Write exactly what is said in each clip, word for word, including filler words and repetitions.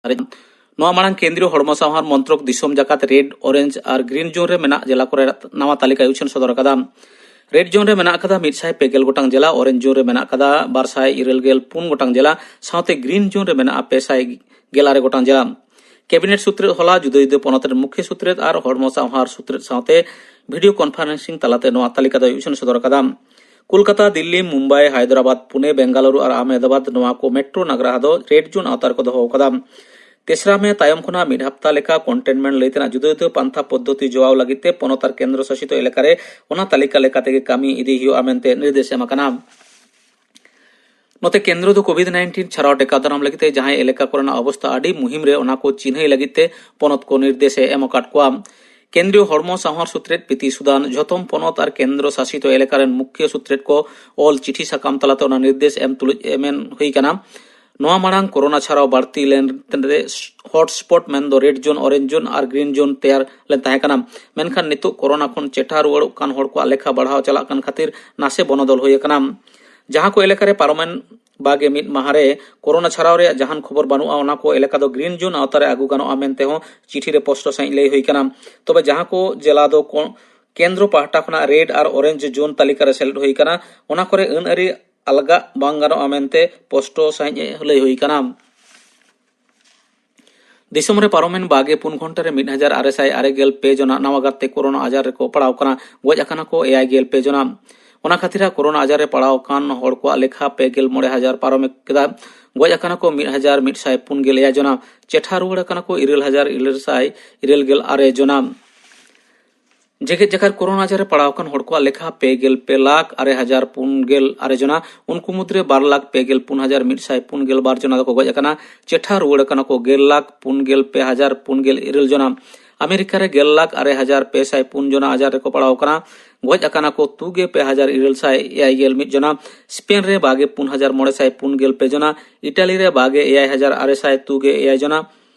ᱱᱚᱣᱟ ᱢᱟᱲᱟᱝ ᱠᱮᱱᱫᱨᱤᱭᱚ ᱦᱚᱲᱢᱚ ᱥᱟᱶᱟᱨ ᱢᱚᱱᱛᱨᱚᱠ ᱫᱤᱥᱚᱢ ᱡᱟᱠᱟᱛ ᱨᱮᱰ, ᱚᱨᱮᱧᱡᱽ ᱟᱨ ᱜᱨᱤᱱ ᱡᱳᱱ ᱨᱮ ᱢᱮᱱᱟᱜ ᱡᱮᱞᱟ ᱠᱚᱨᱮ ᱱᱟᱣᱟ ᱛᱟᱹᱞᱤᱠᱟᱭ ᱩᱪᱷᱟᱹᱱ ᱥᱚᱫᱚᱨ ᱟᱠᱟᱫᱟ᱾ ᱨᱮᱰ ᱡᱳᱱ ᱨᱮ ᱢᱮᱱᱟᱜ ᱟᱠᱟᱫᱟ ᱢᱤᱫ ᱥᱟᱭ ᱯᱮ ᱜᱮᱞ ᱜᱚᱴᱟᱝ ᱡᱮᱞᱟ, ᱚᱨᱮᱧᱡᱽ ᱡᱳᱱ ᱨᱮ ᱢᱮᱱᱟᱜ ᱟᱠᱟᱫᱟ ᱵᱟᱨ ᱥᱟᱭ ᱤᱨᱟᱹᱞ ᱜᱮᱞ ᱯᱩᱱ ᱜᱚᱴᱟᱝ ᱡᱮᱞᱟ, ᱥᱟᱶᱛᱮ ᱜᱨᱤᱱ ᱡᱳᱱ ᱨᱮ ᱢᱮᱱᱟᱜᱼᱟ ᱯᱮ ᱥᱟᱭ ᱜᱮᱞ ᱟᱨᱮ ᱜᱚᱴᱟᱝ ᱡᱮᱞᱟ᱾ ᱠᱮᱵᱤᱱᱮᱴ ᱥᱩᱛᱨᱮᱫ ᱦᱚᱞᱟ ᱡᱩᱫᱟᱹ ᱡᱩᱫᱟᱹ ᱯᱚᱱᱚᱛ ᱨᱮᱱ ᱢᱩᱠᱷᱭᱟᱹ ᱥᱩᱛᱨᱮᱫ ᱟᱨ ᱦᱚᱲᱢᱚ ᱥᱟᱶᱦᱟᱨ ᱥᱩᱛᱨᱮᱫ ᱥᱟᱶᱛᱮ ᱵᱷᱤᱰᱤᱭᱳ ᱠᱚᱱᱯᱷᱟᱨᱮᱱᱥᱤᱝ ᱛᱟᱞᱟᱛᱮ ᱱᱚᱣᱟ ᱛᱟᱹᱞᱤᱠᱟ ᱫᱚᱭ ᱩᱪᱷᱟᱹᱱ ᱥᱚᱫᱚᱨ ᱟᱠᱟᱫᱟ᱾ ᱠᱳᱞᱠᱟᱛᱟ, ᱫᱤᱞᱞᱤ, ᱢᱩᱢᱵᱟᱭ, ᱦᱟᱭᱫᱨᱟᱵᱟᱫᱽ, ᱯᱩᱱᱮ, ᱵᱮᱝᱜᱟᱞᱩᱨᱩ ᱟᱨ ᱟᱦᱢᱮᱫᱟᱵᱟᱫᱽ ᱱᱚᱣᱟ ᱠᱚ ᱢᱮᱴᱨᱳ ᱱᱟᱜᱽᱨᱟ ᱫᱚ ᱨᱮᱰ ᱡᱳᱱ ᱟᱣᱛᱟ ᱨᱮᱠᱚ ᱫᱚᱦᱚ ᱟᱠᱟᱫᱟ᱾ ᱛᱮᱥᱨᱟ ᱢᱮ ᱛᱟᱭᱚᱢ ᱠᱷᱚᱱᱟᱜ ᱢᱤᱫ ᱦᱟᱯᱛᱟ ᱞᱮᱠᱟ ᱠᱚᱱᱴᱮᱱᱢᱮᱱᱴ ᱞᱟᱹᱭ ᱛᱮᱱᱟᱜ ᱡᱩᱫᱟᱹ ᱡᱩᱫᱟᱹ ᱯᱟᱱᱛᱷᱟ ᱯᱚᱫᱽᱫᱷᱚᱛᱤ ᱡᱚᱣᱟᱣ ᱞᱟᱹᱜᱤᱫ ᱛᱮ ᱯᱚᱱᱚᱛ ᱟᱨ ᱠᱮᱱᱫᱨᱚ ᱥᱟᱥᱤᱛ ᱮᱞᱟᱠᱟ ᱨᱮ ᱚᱱᱟ ᱛᱟᱹᱞᱤᱠᱟ ᱞᱮᱠᱟ ᱛᱮᱜᱮ ᱠᱟᱹᱢᱤ ᱤᱫᱤ ᱦᱩᱭᱩᱜᱼᱟ ᱢᱮᱱᱛᱮ ᱱᱤᱨᱫᱮᱥ ᱮᱢ ᱟᱠᱟᱱᱟ᱾ ᱱᱚᱛᱮ ᱠᱮᱱᱫᱨᱚ ᱫᱚ ᱠᱳᱵᱷᱤᱰ ᱱᱟᱭᱤᱱᱴᱤᱱ ᱪᱷᱟᱲᱟᱣ ᱴᱮᱠᱟᱣ ᱫᱟᱨᱟᱢ ᱞᱟᱹᱜᱤᱫ ᱛᱮ ᱡᱟᱦᱟᱸᱭ ᱮᱞᱟᱠᱟ ᱠᱚᱨᱮᱱᱟᱜ ᱚᱵᱚᱥᱛᱟ ᱟᱹᱰᱤ ᱢᱩᱦᱤᱢ ᱨᱮ, ᱚᱱᱟ ᱠᱚ ᱪᱤᱱᱦᱟᱹᱭ ᱞᱟᱹᱜᱤᱫ ᱛᱮ ᱯᱚᱱᱚᱛ ᱠᱚ ᱱᱤᱨᱫᱮᱥ ᱮ ᱮᱢ ᱟᱠᱟᱫ ᱠᱚᱣᱟ᱾ ᱠᱮᱱᱫᱨᱤᱭᱚ ᱦᱚᱲᱢᱚ ᱥᱟᱶᱟᱨ ᱥᱩᱛᱨᱮᱫ ᱯᱤᱛᱤ ᱥᱩᱫᱟᱱ ᱡᱷᱚᱛᱚᱢ ᱯᱚᱱᱚᱛ ᱟᱨ ᱠᱮᱱᱫᱨᱚ ᱥᱟᱥᱤᱛ ᱮᱞᱟᱠᱟ ᱨᱮᱱ ᱢᱩᱠᱷᱭᱟᱹ ᱥᱩᱛᱨᱮᱫ ᱠᱚ ᱚᱞ ᱪᱤᱴᱷᱤ ᱥᱟᱠᱟᱢ ᱛᱟᱞᱟᱛᱮ ᱚᱱᱟ ᱱᱤᱨᱫᱮᱥ ᱮᱢ ᱛᱩᱞᱩᱡ ᱮᱢᱮᱱ ᱦᱩᱭ ᱟᱠᱟᱱᱟ᱾ ᱱᱚᱣᱟ ᱢᱟᱲᱟᱝ ᱠᱳᱨᱳᱱᱟ ᱪᱷᱟᱲᱟᱣ ᱵᱟᱹᱲᱛᱤ ᱞᱮᱱ ᱨᱮ ᱦᱚᱴᱥᱯᱚᱴ ᱢᱮᱱᱫᱚ ᱨᱮᱰ ᱡᱳᱱ, ᱚᱨᱮᱧᱡᱽ ᱡᱳᱱ ᱟᱨ ᱜᱨᱤᱱ ᱡᱳᱱ ᱛᱮᱭᱟᱨ ᱞᱮᱱ ᱛᱟᱦᱮᱸ ᱠᱟᱱᱟ᱾ ᱢᱮᱱᱠᱷᱟᱱ ᱱᱤᱛᱚᱜ ᱠᱳᱨᱳᱱᱟ ᱠᱷᱚᱱ ᱪᱮᱴᱷᱟ ᱨᱩᱣᱟᱹᱲᱚᱜ ᱠᱟᱱ ᱦᱚᱲ ᱠᱚᱣᱟᱜ ᱞᱮᱠᱷᱟ ᱵᱟᱲᱦᱟᱣ ᱪᱟᱞᱟᱜ ᱠᱟᱱ ᱠᱷᱟᱹᱛᱤᱨ ᱱᱟᱥᱮ ᱵᱚᱱᱚᱫᱚᱞ ᱦᱩᱭ ᱟᱠᱟᱱᱟ᱾ ᱡᱟᱦᱟᱸ ᱠᱚ ᱮᱞᱟᱠᱟ ᱨᱮ ᱯᱟᱨᱚᱢᱮᱱ ᱵᱟᱜᱮ ᱢᱤᱫ ᱢᱟᱦᱟ ᱨᱮ ᱠᱳᱨᱳᱱᱟ ᱪᱷᱟᱲᱟᱣ ᱨᱮᱭᱟᱜ ᱡᱟᱦᱟᱱ ᱠᱷᱚᱵᱚᱨ ᱵᱟᱹᱱᱩᱜᱼᱟ, ᱚᱱᱟ ᱠᱚ ᱮᱞᱟᱠᱟ ᱫᱚ ᱜᱨᱤᱱ ᱡᱳᱱ ᱟᱣᱛᱟ ᱨᱮ ᱟᱹᱜᱩ ᱜᱟᱱᱚᱜᱼᱟ ᱢᱮᱱᱛᱮ ᱦᱚᱸ ᱪᱤᱴᱷᱤ ᱨᱮ ᱯᱚᱥᱴᱚ ᱥᱟᱺᱦᱤᱡ ᱞᱟᱹᱭ ᱦᱩᱭ ᱠᱟᱱᱟ᱾ ᱛᱚᱵᱮ ᱡᱟᱦᱟᱸ ᱠᱚ ᱡᱮᱞᱟ ᱫᱚ ᱠᱚ-, ᱠᱮᱱᱫᱨᱚ ᱯᱟᱦᱴᱟ ᱠᱷᱚᱱᱟᱜ ᱨᱮᱰ ᱟᱨ ᱚᱨᱮᱧᱡᱽ ᱡᱳᱱ ᱛᱟᱹᱞᱤᱠᱟ ᱨᱮ ᱥᱮᱞᱮᱫ ᱦᱩᱭ ᱠᱟᱱᱟ, ᱚᱱᱟ ᱠᱚᱨᱮ ᱟᱹᱱ ᱟᱹᱨᱤ ᱟᱞᱜᱟ ᱵᱟᱝ ᱜᱟᱱᱚᱜᱼᱟ ᱢᱮᱱᱛᱮ ᱯᱚᱥᱴᱚ ᱥᱟᱺᱦᱤᱡ ᱞᱟᱹᱭ ᱦᱩᱭ ᱠᱟᱱᱟ᱾ ᱫᱤᱥᱚᱢ ᱨᱮ ᱯᱟᱨᱚᱢᱮᱱ ᱵᱟᱜᱮ ᱯᱩᱱ ᱜᱷᱚᱱᱴᱟ ᱨᱮ ᱢᱤᱫ ᱦᱟᱡᱟᱨ ᱟᱨᱮ ᱥᱟᱭ ᱟᱨᱮ ᱜᱮᱞ ᱯᱮ ᱡᱚᱱᱟ ᱱᱟᱣᱟ ᱜᱟᱨᱛᱮ ᱠᱳᱨᱳᱱᱟ ᱟᱡᱟᱨ ᱨᱮᱠᱚ ᱯᱟᱲᱟᱣ ᱠᱟᱱᱟ, ᱜᱚᱡ ᱟᱠᱟᱱᱟ ᱠᱚ ᱮᱭᱟᱭ ᱜᱮᱞ ᱯᱮ ᱡᱚᱱᱟ᱾ ᱚᱱᱟ ᱠᱷᱟᱹᱛᱤᱨ ᱠᱳᱨᱳᱱᱟ ᱟᱡᱟᱨ ᱨᱮ ᱯᱟᱲᱟᱣ ᱟᱠᱟᱱ ᱦᱚᱲ ᱠᱚᱣᱟᱜ ᱞᱮᱠᱷᱟ ᱯᱮ ᱜᱮᱞ ᱢᱚᱬᱮ ᱦᱟᱡᱟᱨ ᱯᱟᱨᱚᱢ ᱠᱮᱫᱟ᱾ ᱜᱚᱡ ᱟᱠᱟᱱᱟ ᱠᱚ ᱢᱤᱫ ᱦᱟᱡᱟᱨ ᱢᱤᱫ ᱥᱟᱭ ᱯᱩᱱ ᱜᱮᱞ ᱮᱭᱟᱭ ᱡᱚᱱᱟ᱾ ᱪᱮᱴᱷᱟ ᱨᱩᱣᱟᱹᱲ ᱟᱠᱟᱱᱟ ᱠᱚ ᱤᱨᱟᱹᱞ ᱦᱟᱡᱟᱨ ᱤᱨᱟᱹᱞ ᱥᱟᱭ ᱤᱨᱟᱹᱞ ᱜᱮᱞ ᱟᱨᱮ ᱡᱚᱱᱟ᱾ ᱡᱮᱜᱮᱛ ᱡᱟᱠᱟᱛ ᱠᱳᱨᱳᱱᱟ ᱟᱡᱟᱨ ᱨᱮ ᱯᱟᱲᱟᱣ ᱟᱠᱟᱱ ᱦᱚᱲ ᱠᱚᱣᱟᱜ ᱞᱮᱠᱷᱟ ᱯᱮ ᱜᱮᱞ ᱯᱮ ᱞᱟᱠᱷ ᱟᱨᱮ ᱦᱟᱡᱟᱨ ᱯᱩᱱ ᱜᱮᱞ ᱟᱨᱮ ᱡᱚᱱᱟ᱾ ᱩᱱᱠᱩ ᱢᱩᱫᱽᱨᱮ ᱵᱟᱨ ᱞᱟᱠᱷ ᱯᱮ ᱜᱮᱞ ᱯᱩᱱ ᱦᱟᱡᱟᱨ ᱢᱤᱫ ᱥᱟᱭ ᱯᱩᱱ ᱜᱮᱞ ᱵᱟᱨ ᱡᱚᱱᱟ ᱫᱚᱠᱚ ᱜᱚᱡ ᱟᱠᱟᱱᱟ᱾ ᱪᱮᱴᱷᱟ ᱨᱩᱣᱟᱹᱲ ᱟᱠᱟᱱᱟ ᱠᱚ ᱜᱮᱞ ᱞᱟᱠᱷ ᱯᱩᱱ ᱜᱮᱞ ᱯᱮ ᱦᱟᱡᱟᱨ ᱯᱩᱱ ᱜᱮᱞ ᱤᱨᱟᱹᱞ ᱡᱚᱱᱟ᱾ ᱟᱢᱮᱨᱤᱠᱟ ᱨᱮ ᱜᱮᱞ ᱞᱟᱠᱷ ᱟᱨᱮ ᱦᱟᱡᱟᱨ ᱯᱮ ᱥᱟᱭ ᱯᱩᱱ ᱡᱚᱱᱟ ᱟᱡᱟᱨ ᱨᱮᱠᱚ ᱯᱟᱲᱟᱣ ᱟᱠᱟᱱᱟ᱾ ᱜᱚᱡ ᱟᱠᱟᱱᱟ ᱠᱚ ᱛᱩᱜᱮ ᱯᱮ ᱦᱟᱡᱟᱨ ᱤᱨᱟᱹᱞ ᱥᱟᱭ ᱮᱭᱟᱭ ᱜᱮᱞ ᱢᱤᱫ ᱡᱚᱱᱟ᱾ ᱥᱯᱮᱱ ᱨᱮ ᱵᱟᱜᱮ ᱯᱩᱱ ᱦᱟᱡᱟᱨ ᱢᱚᱬᱮ ᱥᱟᱭ ᱯᱩᱱ ᱜᱮᱞ ᱯᱮ ᱡᱚᱱᱟ᱾ ᱤᱴᱟᱞᱤ ᱨᱮ ᱵᱟᱜᱮ ᱮᱭᱟᱭ ᱦᱟᱡᱟᱨ ᱟᱨᱮ ᱥᱟᱭ ᱛᱩᱜᱮ ᱮᱭᱟᱭ ᱡᱚᱱᱟ᱾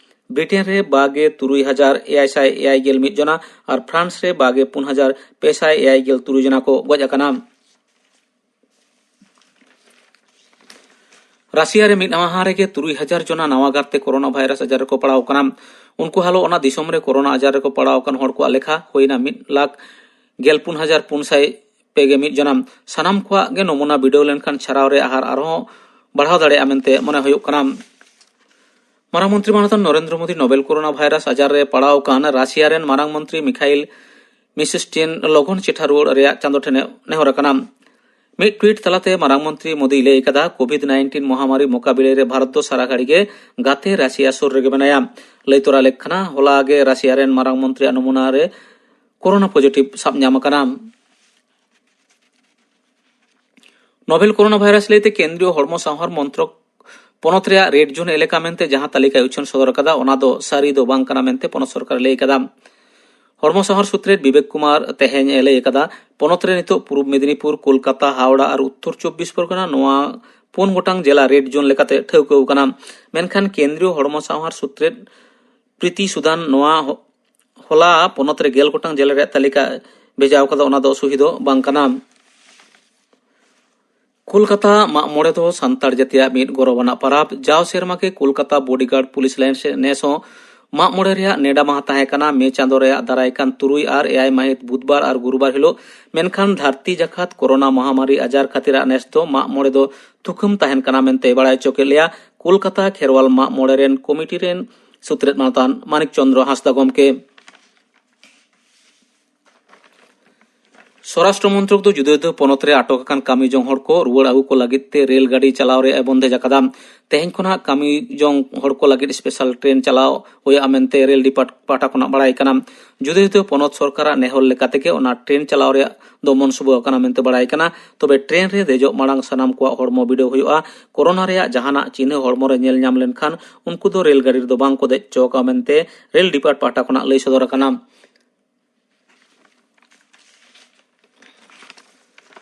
ᱵᱨᱤᱴᱮᱱ ᱨᱮ ᱵᱟᱜᱮ ᱛᱩᱨᱩᱭ ᱦᱟᱡᱟᱨ ᱮᱭᱟᱭ ᱥᱟᱭ ᱮᱭᱟᱭ ᱜᱮᱞ ᱢᱤᱫ ᱡᱚᱱᱟ ᱟᱨ ᱯᱷᱨᱟᱱᱥ ᱨᱮ ᱵᱟᱜᱮ ᱯᱩᱱ ᱦᱟᱡᱟᱨ ᱯᱮ ᱥᱟᱭ ᱮᱭᱟᱭ ᱜᱮᱞ ᱛᱩᱨᱩᱭ ᱡᱚᱱᱟ ᱠᱚ ᱜᱚᱡ ᱟᱠᱟᱱᱟ᱾ ᱨᱟᱥᱤᱭᱟ ᱨᱮ ᱢᱤᱫ ᱢᱟᱦᱟ ᱨᱮᱜᱮ ᱛᱩᱨᱩᱭ ᱦᱟᱡᱟᱨ ᱡᱚᱱᱟ ᱱᱟᱣᱟ ᱜᱟᱨᱛᱮ ᱠᱳᱨᱳᱱᱟ ᱵᱷᱟᱭᱨᱟᱥ ᱟᱡᱟᱨ ᱨᱮᱠᱚ ᱯᱟᱲᱟᱣ ᱟᱠᱟᱱᱟ᱾ ᱩᱱᱠᱩ ᱦᱟᱞᱚ ᱚᱱᱟ ᱫᱤᱥᱚᱢ ᱨᱮ ᱠᱳᱨᱳᱱᱟ ᱟᱡᱟᱨ ᱨᱮᱠᱚ ᱯᱟᱲᱟᱣ ᱟᱠᱟᱱ ᱦᱚᱲ ᱠᱚᱣᱟᱜ ᱞᱮᱠᱷᱟ ᱦᱩᱭᱱᱟ ᱢᱤᱫ ᱞᱟᱠᱷ ᱜᱮᱞ ᱯᱩᱱ ᱦᱟᱡᱟᱨ ᱯᱩᱱ ᱥᱟᱭ ᱯᱮ ᱜᱮ ᱢᱤᱫ ᱡᱚᱱᱟ᱾ ᱥᱟᱱᱟᱢ ᱠᱚᱣᱟᱜ ᱜᱮ ᱱᱚᱢᱩᱱᱟ ᱵᱤᱰᱟᱹᱣ ᱞᱮᱱᱠᱷᱟᱱ ᱪᱷᱟᱨᱟᱣ ᱨᱮ ᱟᱦᱟᱨ ᱟᱨᱦᱚᱸ ᱵᱟᱲᱦᱟᱣ ᱫᱟᱲᱮᱭᱟᱜᱼᱟ ᱢᱮᱱᱛᱮ ᱢᱚᱱᱮ ᱦᱩᱭᱩᱜ ᱠᱟᱱᱟ᱾ ᱢᱟᱨᱟᱝ ᱢᱚᱱᱛᱨᱤ ᱢᱟᱱᱚᱛᱟᱱ Narendra Modi Nobel corona virus ᱟᱡᱟᱨ ᱨᱮ ᱯᱟᱲᱟᱣ ᱟᱠᱟᱱ ᱨᱟᱥᱤᱭᱟ ᱨᱮᱱ ᱢᱟᱨᱟᱝ ᱢᱚᱱᱛᱨᱤ ᱢᱤᱠᱷᱟᱤᱞ ᱢᱤᱥᱤᱥᱴᱤᱱ ᱞᱚᱜᱚᱱ ᱪᱮᱴᱷᱟ ᱨᱩᱣᱟᱹᱲ ᱨᱮᱭᱟᱜ ᱪᱟᱸᱫᱚ ᱴᱷᱮᱱᱮ ᱱᱮᱦᱚᱨ ᱟᱠᱟᱱᱟ᱾ ᱢᱤᱫ ᱴᱩᱭᱤᱴ ᱛᱟᱞᱟᱛᱮ ᱢᱟᱨᱟᱝ ᱢᱚᱱᱛᱨᱤ ᱢᱳᱫᱤᱭ ᱞᱟᱹᱭ ᱟᱠᱟᱫᱟ, ᱠᱳᱵᱷᱤᱰ ᱱᱟᱭᱤᱱᱴᱤᱱ ᱢᱚᱦᱟᱢᱟᱨᱤ ᱢᱳᱠᱟᱵᱤᱞᱟᱭ ᱨᱮ ᱵᱷᱟᱨᱚᱛ ᱫᱚ ᱥᱟᱨᱟ ᱜᱷᱟᱹᱲᱤ ᱜᱮ ᱜᱟᱛᱮ ᱨᱟᱥᱤᱭᱟ ᱥᱩᱨ ᱨᱮᱜᱮ ᱢᱮᱱᱟᱭᱟ᱾ ᱞᱟᱹᱭ ᱛᱚᱨᱟ ᱞᱮᱠ ᱠᱟᱱᱟ, ᱦᱚᱞᱟ ᱜᱮ ᱨᱟᱥᱤᱭᱟ ᱨᱮᱱ ᱢᱟᱨᱟᱝ ᱢᱚᱱᱛᱨᱤᱭᱟᱜ ᱱᱚᱢᱩᱱᱟ ᱨᱮ ᱠᱳᱨᱳᱱᱟ ᱯᱚᱡᱤᱴᱤᱵᱷ ᱥᱟᱵ ᱧᱟᱢ ᱟᱠᱟᱱᱟ᱾ ᱱᱚᱵᱮᱞ ᱠᱳᱨᱳᱱᱟ ᱵᱷᱟᱭᱨᱟᱥ ᱞᱟᱹᱭᱛᱮ ᱠᱮᱱᱫᱨᱤᱭᱚ ᱦᱚᱲᱢᱚ ᱥᱟᱶᱟᱨ ᱢᱚᱱᱛᱨᱚᱠ ᱯᱚᱱᱚᱛ ᱨᱮᱭᱟᱜ ᱨᱮᱰ ᱡᱳᱱ ᱮᱞᱟᱠᱟ ᱢᱮᱱᱛᱮ ᱡᱟᱦᱟᱸ ᱛᱟᱹᱞᱤᱠᱟᱭ ᱩᱪᱷᱟᱹᱱ ᱥᱚᱫᱚᱨ ᱟᱠᱟᱫᱟ, ᱚᱱᱟ ᱫᱚ ᱥᱟᱹᱨᱤ ᱫᱚ ᱵᱟᱝ ᱠᱟᱱᱟ ᱢᱮᱱᱛᱮ ᱯᱚᱱᱚᱛ ᱥᱚᱨᱠᱟᱨ ᱞᱟᱹᱭ ᱟᱠᱟᱫᱟ᱾ ᱦᱚᱲᱢᱚ ᱥᱟᱶᱟᱨ ᱥᱩᱛᱨᱮᱫ ᱵᱤᱵᱮᱠ ᱠᱩᱢᱟᱨ ᱛᱮᱦᱮᱧ ᱮ ᱞᱟᱹᱭ ᱟᱠᱟᱫᱟ, ᱯᱚᱱᱚᱛ ᱨᱮ ᱱᱤᱛᱚᱜ ᱯᱩᱨᱩᱵ ᱢᱮᱫᱤᱱᱤᱯᱩᱨ, ᱠᱳᱞᱠᱟᱛᱟ, ᱦᱟᱣᱲᱟ ᱟᱨ ᱩᱛᱛᱚᱨ ᱪᱚᱵᱵᱤᱥ ᱯᱚᱨᱜᱚᱱᱟ, ᱱᱚᱣᱟ ᱯᱩᱱ ᱜᱚᱴᱟᱝ ᱡᱮᱞᱟ ᱨᱮᱰ ᱡᱳᱱ ᱞᱮᱠᱟᱛᱮ ᱴᱷᱟᱹᱣᱠᱟᱹ ᱟᱠᱟᱱᱟ᱾ ᱢᱮᱱᱠᱷᱟᱱ ᱠᱮᱱᱫᱨᱤᱭᱚ ᱦᱚᱲᱢᱚ ᱥᱟᱶᱟᱨ ᱥᱩᱛᱨᱮᱫ ᱯᱨᱤᱛᱤ ᱥᱩᱫᱟᱱ ᱱᱚᱣᱟ ᱦᱚ-, ᱦᱚᱞᱟ ᱯᱚᱱᱚᱛ ᱨᱮ ᱜᱮᱞ ᱜᱚᱴᱟᱝ ᱡᱮᱞᱟ ᱨᱮᱭᱟᱜ ᱛᱟᱹᱞᱤᱠᱟ ᱵᱷᱮᱡᱟᱣ ᱠᱟᱫᱟ, ᱚᱱᱟ ᱫᱚ ᱥᱩᱦᱤ ᱫᱚ ᱵᱟᱝ ᱠᱟᱱᱟ᱾ ᱠᱳᱞᱠᱟᱛᱟ ᱢᱟᱜ ᱢᱚᱬᱮ ᱫᱚ ᱥᱟᱱᱛᱟᱲ ᱡᱟᱹᱛᱤᱭᱟᱜ ᱢᱤᱫ ᱜᱚᱨᱚᱵᱟᱱᱟᱜ ᱯᱟᱨᱟᱵᱽ᱾ ᱡᱟᱣ ᱥᱮᱨᱢᱟ ᱜᱮ ᱠᱳᱞᱠᱟᱛᱟ ᱵᱚᱰᱤᱜᱟᱨᱰ ᱯᱩᱞᱤᱥ ᱞᱟᱭᱤᱱ ᱥᱮ ᱱᱮᱥ ᱦᱚᱸ ᱢᱟᱜ ᱢᱚᱬᱮ ᱨᱮᱭᱟᱜ ᱱᱮᱰᱟ ᱢᱟᱦᱟ ᱛᱟᱦᱮᱸ ᱠᱟᱱᱟ ᱢᱮ ᱪᱟᱸᱫᱚ ᱨᱮᱭᱟᱜ ᱫᱟᱨᱟᱭ ᱠᱟᱱ ᱛᱩᱨᱩᱭ ᱟᱨ ᱮᱭᱟᱭ ᱢᱟᱹᱦᱤᱛ ᱵᱩᱫᱷᱵᱟᱨ ᱟᱨ ᱜᱩᱨᱩᱵᱟᱨ ᱦᱤᱞᱳᱜ᱾ ᱢᱮᱱᱠᱷᱟᱱ ᱫᱷᱟᱹᱨᱛᱤ ᱡᱟᱠᱟᱛ ᱠᱳᱨᱳᱱᱟ ᱢᱚᱦᱟᱢᱟᱨᱤ ᱟᱡᱟᱨ ᱠᱷᱟᱹᱛᱤᱨᱟᱜ ᱱᱮᱥ ᱫᱚ ᱢᱟᱜ ᱢᱚᱬᱮ ᱫᱚ ᱛᱷᱩᱠᱟᱹᱢ ᱛᱟᱦᱮᱱ ᱠᱟᱱᱟ ᱢᱮᱱᱛᱮᱭ ᱵᱟᱲᱟᱭ ᱦᱚᱪᱚ ᱠᱮᱫ ᱞᱮᱭᱟ ᱠᱳᱞᱠᱟᱛᱟ ᱠᱷᱮᱨᱣᱟᱞ ᱢᱟᱜ ᱢᱚᱬᱮ ᱨᱮᱱ ᱠᱚᱢᱤᱴᱤ ᱨᱮᱱ ᱥᱩᱛᱨᱮᱫ ᱢᱟᱱᱚᱛᱟᱱ ᱢᱟᱱᱤᱠ ᱪᱚᱸᱫᱽᱨᱚ ᱦᱟᱸᱥᱫᱟ ᱜᱚᱢᱠᱮ᱾ ᱥᱚᱨᱟᱥᱴᱨᱚ ᱢᱚᱱᱛᱨᱚᱠ ᱫᱚ ᱡᱩᱫᱟᱹ ᱡᱩᱫᱟᱹ ᱯᱚᱱᱚᱛ ᱨᱮ ᱟᱴᱚᱠ ᱟᱠᱟᱱ ᱠᱟᱹᱢᱤ ᱡᱚᱝ ᱦᱚᱲ ᱠᱚ ᱨᱩᱣᱟᱹᱲ ᱟᱹᱜᱩ ᱠᱚ ᱞᱟᱹᱜᱤᱫ ᱛᱮ ᱨᱮᱞ ᱜᱟᱹᱰᱤ ᱪᱟᱞᱟᱣ ᱨᱮ ᱵᱚᱱᱫᱮᱡ ᱟᱠᱟᱫᱟ᱾ ᱛᱮᱦᱮᱧ ᱠᱷᱚᱱᱟᱜ ᱠᱟᱹᱢᱤ ᱡᱚᱝ ᱦᱚᱲ ᱠᱚ ᱞᱟᱹᱜᱤᱫ ᱥᱯᱮᱥᱟᱞ ᱴᱨᱮᱱ ᱪᱟᱞᱟᱣ ᱦᱩᱭᱩᱜᱼᱟ ᱢᱮᱱᱛᱮ ᱨᱮᱞ ᱰᱤᱯᱟᱨᱴ ᱯᱟᱦᱴᱟ ᱠᱷᱚᱱᱟᱜ ᱵᱟᱲᱟᱭ ᱠᱟᱱᱟ᱾ ᱡᱩᱫᱟᱹ ᱡᱩᱫᱟᱹ ᱯᱚᱱᱚᱛ ᱥᱚᱨᱠᱟᱨᱟᱜ ᱱᱮᱦᱚᱨ ᱞᱮᱠᱟ ᱛᱮᱜᱮ ᱚᱱᱟ ᱴᱨᱮᱱ ᱪᱟᱞᱟᱣ ᱨᱮᱭᱟᱜ ᱫᱚ ᱢᱚᱱᱥᱩᱵᱟᱹ ᱟᱠᱟᱱᱟ ᱢᱮᱱᱛᱮ ᱵᱟᱲᱟᱭ ᱠᱟᱱᱟ᱾ ᱛᱚᱵᱮ ᱴᱨᱮᱱ ᱨᱮ ᱫᱮᱡᱚᱜ ᱢᱟᱲᱟᱝ ᱥᱟᱱᱟᱢ ᱠᱚᱣᱟᱜ ᱦᱚᱲᱢᱚ ᱵᱤᱰᱟᱹᱣ ᱦᱩᱭᱩᱜᱼᱟ᱾ ᱠᱳᱨᱳᱱᱟ ᱨᱮᱭᱟᱜ ᱡᱟᱦᱟᱱᱟᱜ ᱪᱤᱱᱦᱟᱹ ᱦᱚᱲᱢᱚ ᱨᱮ ᱧᱮᱞ ᱧᱟᱢ ᱞᱮᱱᱠᱷᱟᱱ ᱩᱱᱠᱩ ᱫᱚ ᱨᱮᱞ ᱜᱟᱹᱰᱤ ᱨᱮᱫᱚ ᱵᱟᱝ ᱠᱚ ᱫᱮᱡ ᱦᱚᱪᱚ ᱟᱠᱚᱣᱟ ᱢᱮᱱᱛᱮ ᱨᱮᱞ ᱰᱤᱯᱟᱨᱴ ᱯᱟᱦᱴᱟ ᱠᱷᱚᱱᱟᱜ ᱞᱟᱹᱭ ᱥᱚᱫᱚᱨ ᱟᱠᱟᱱᱟ᱾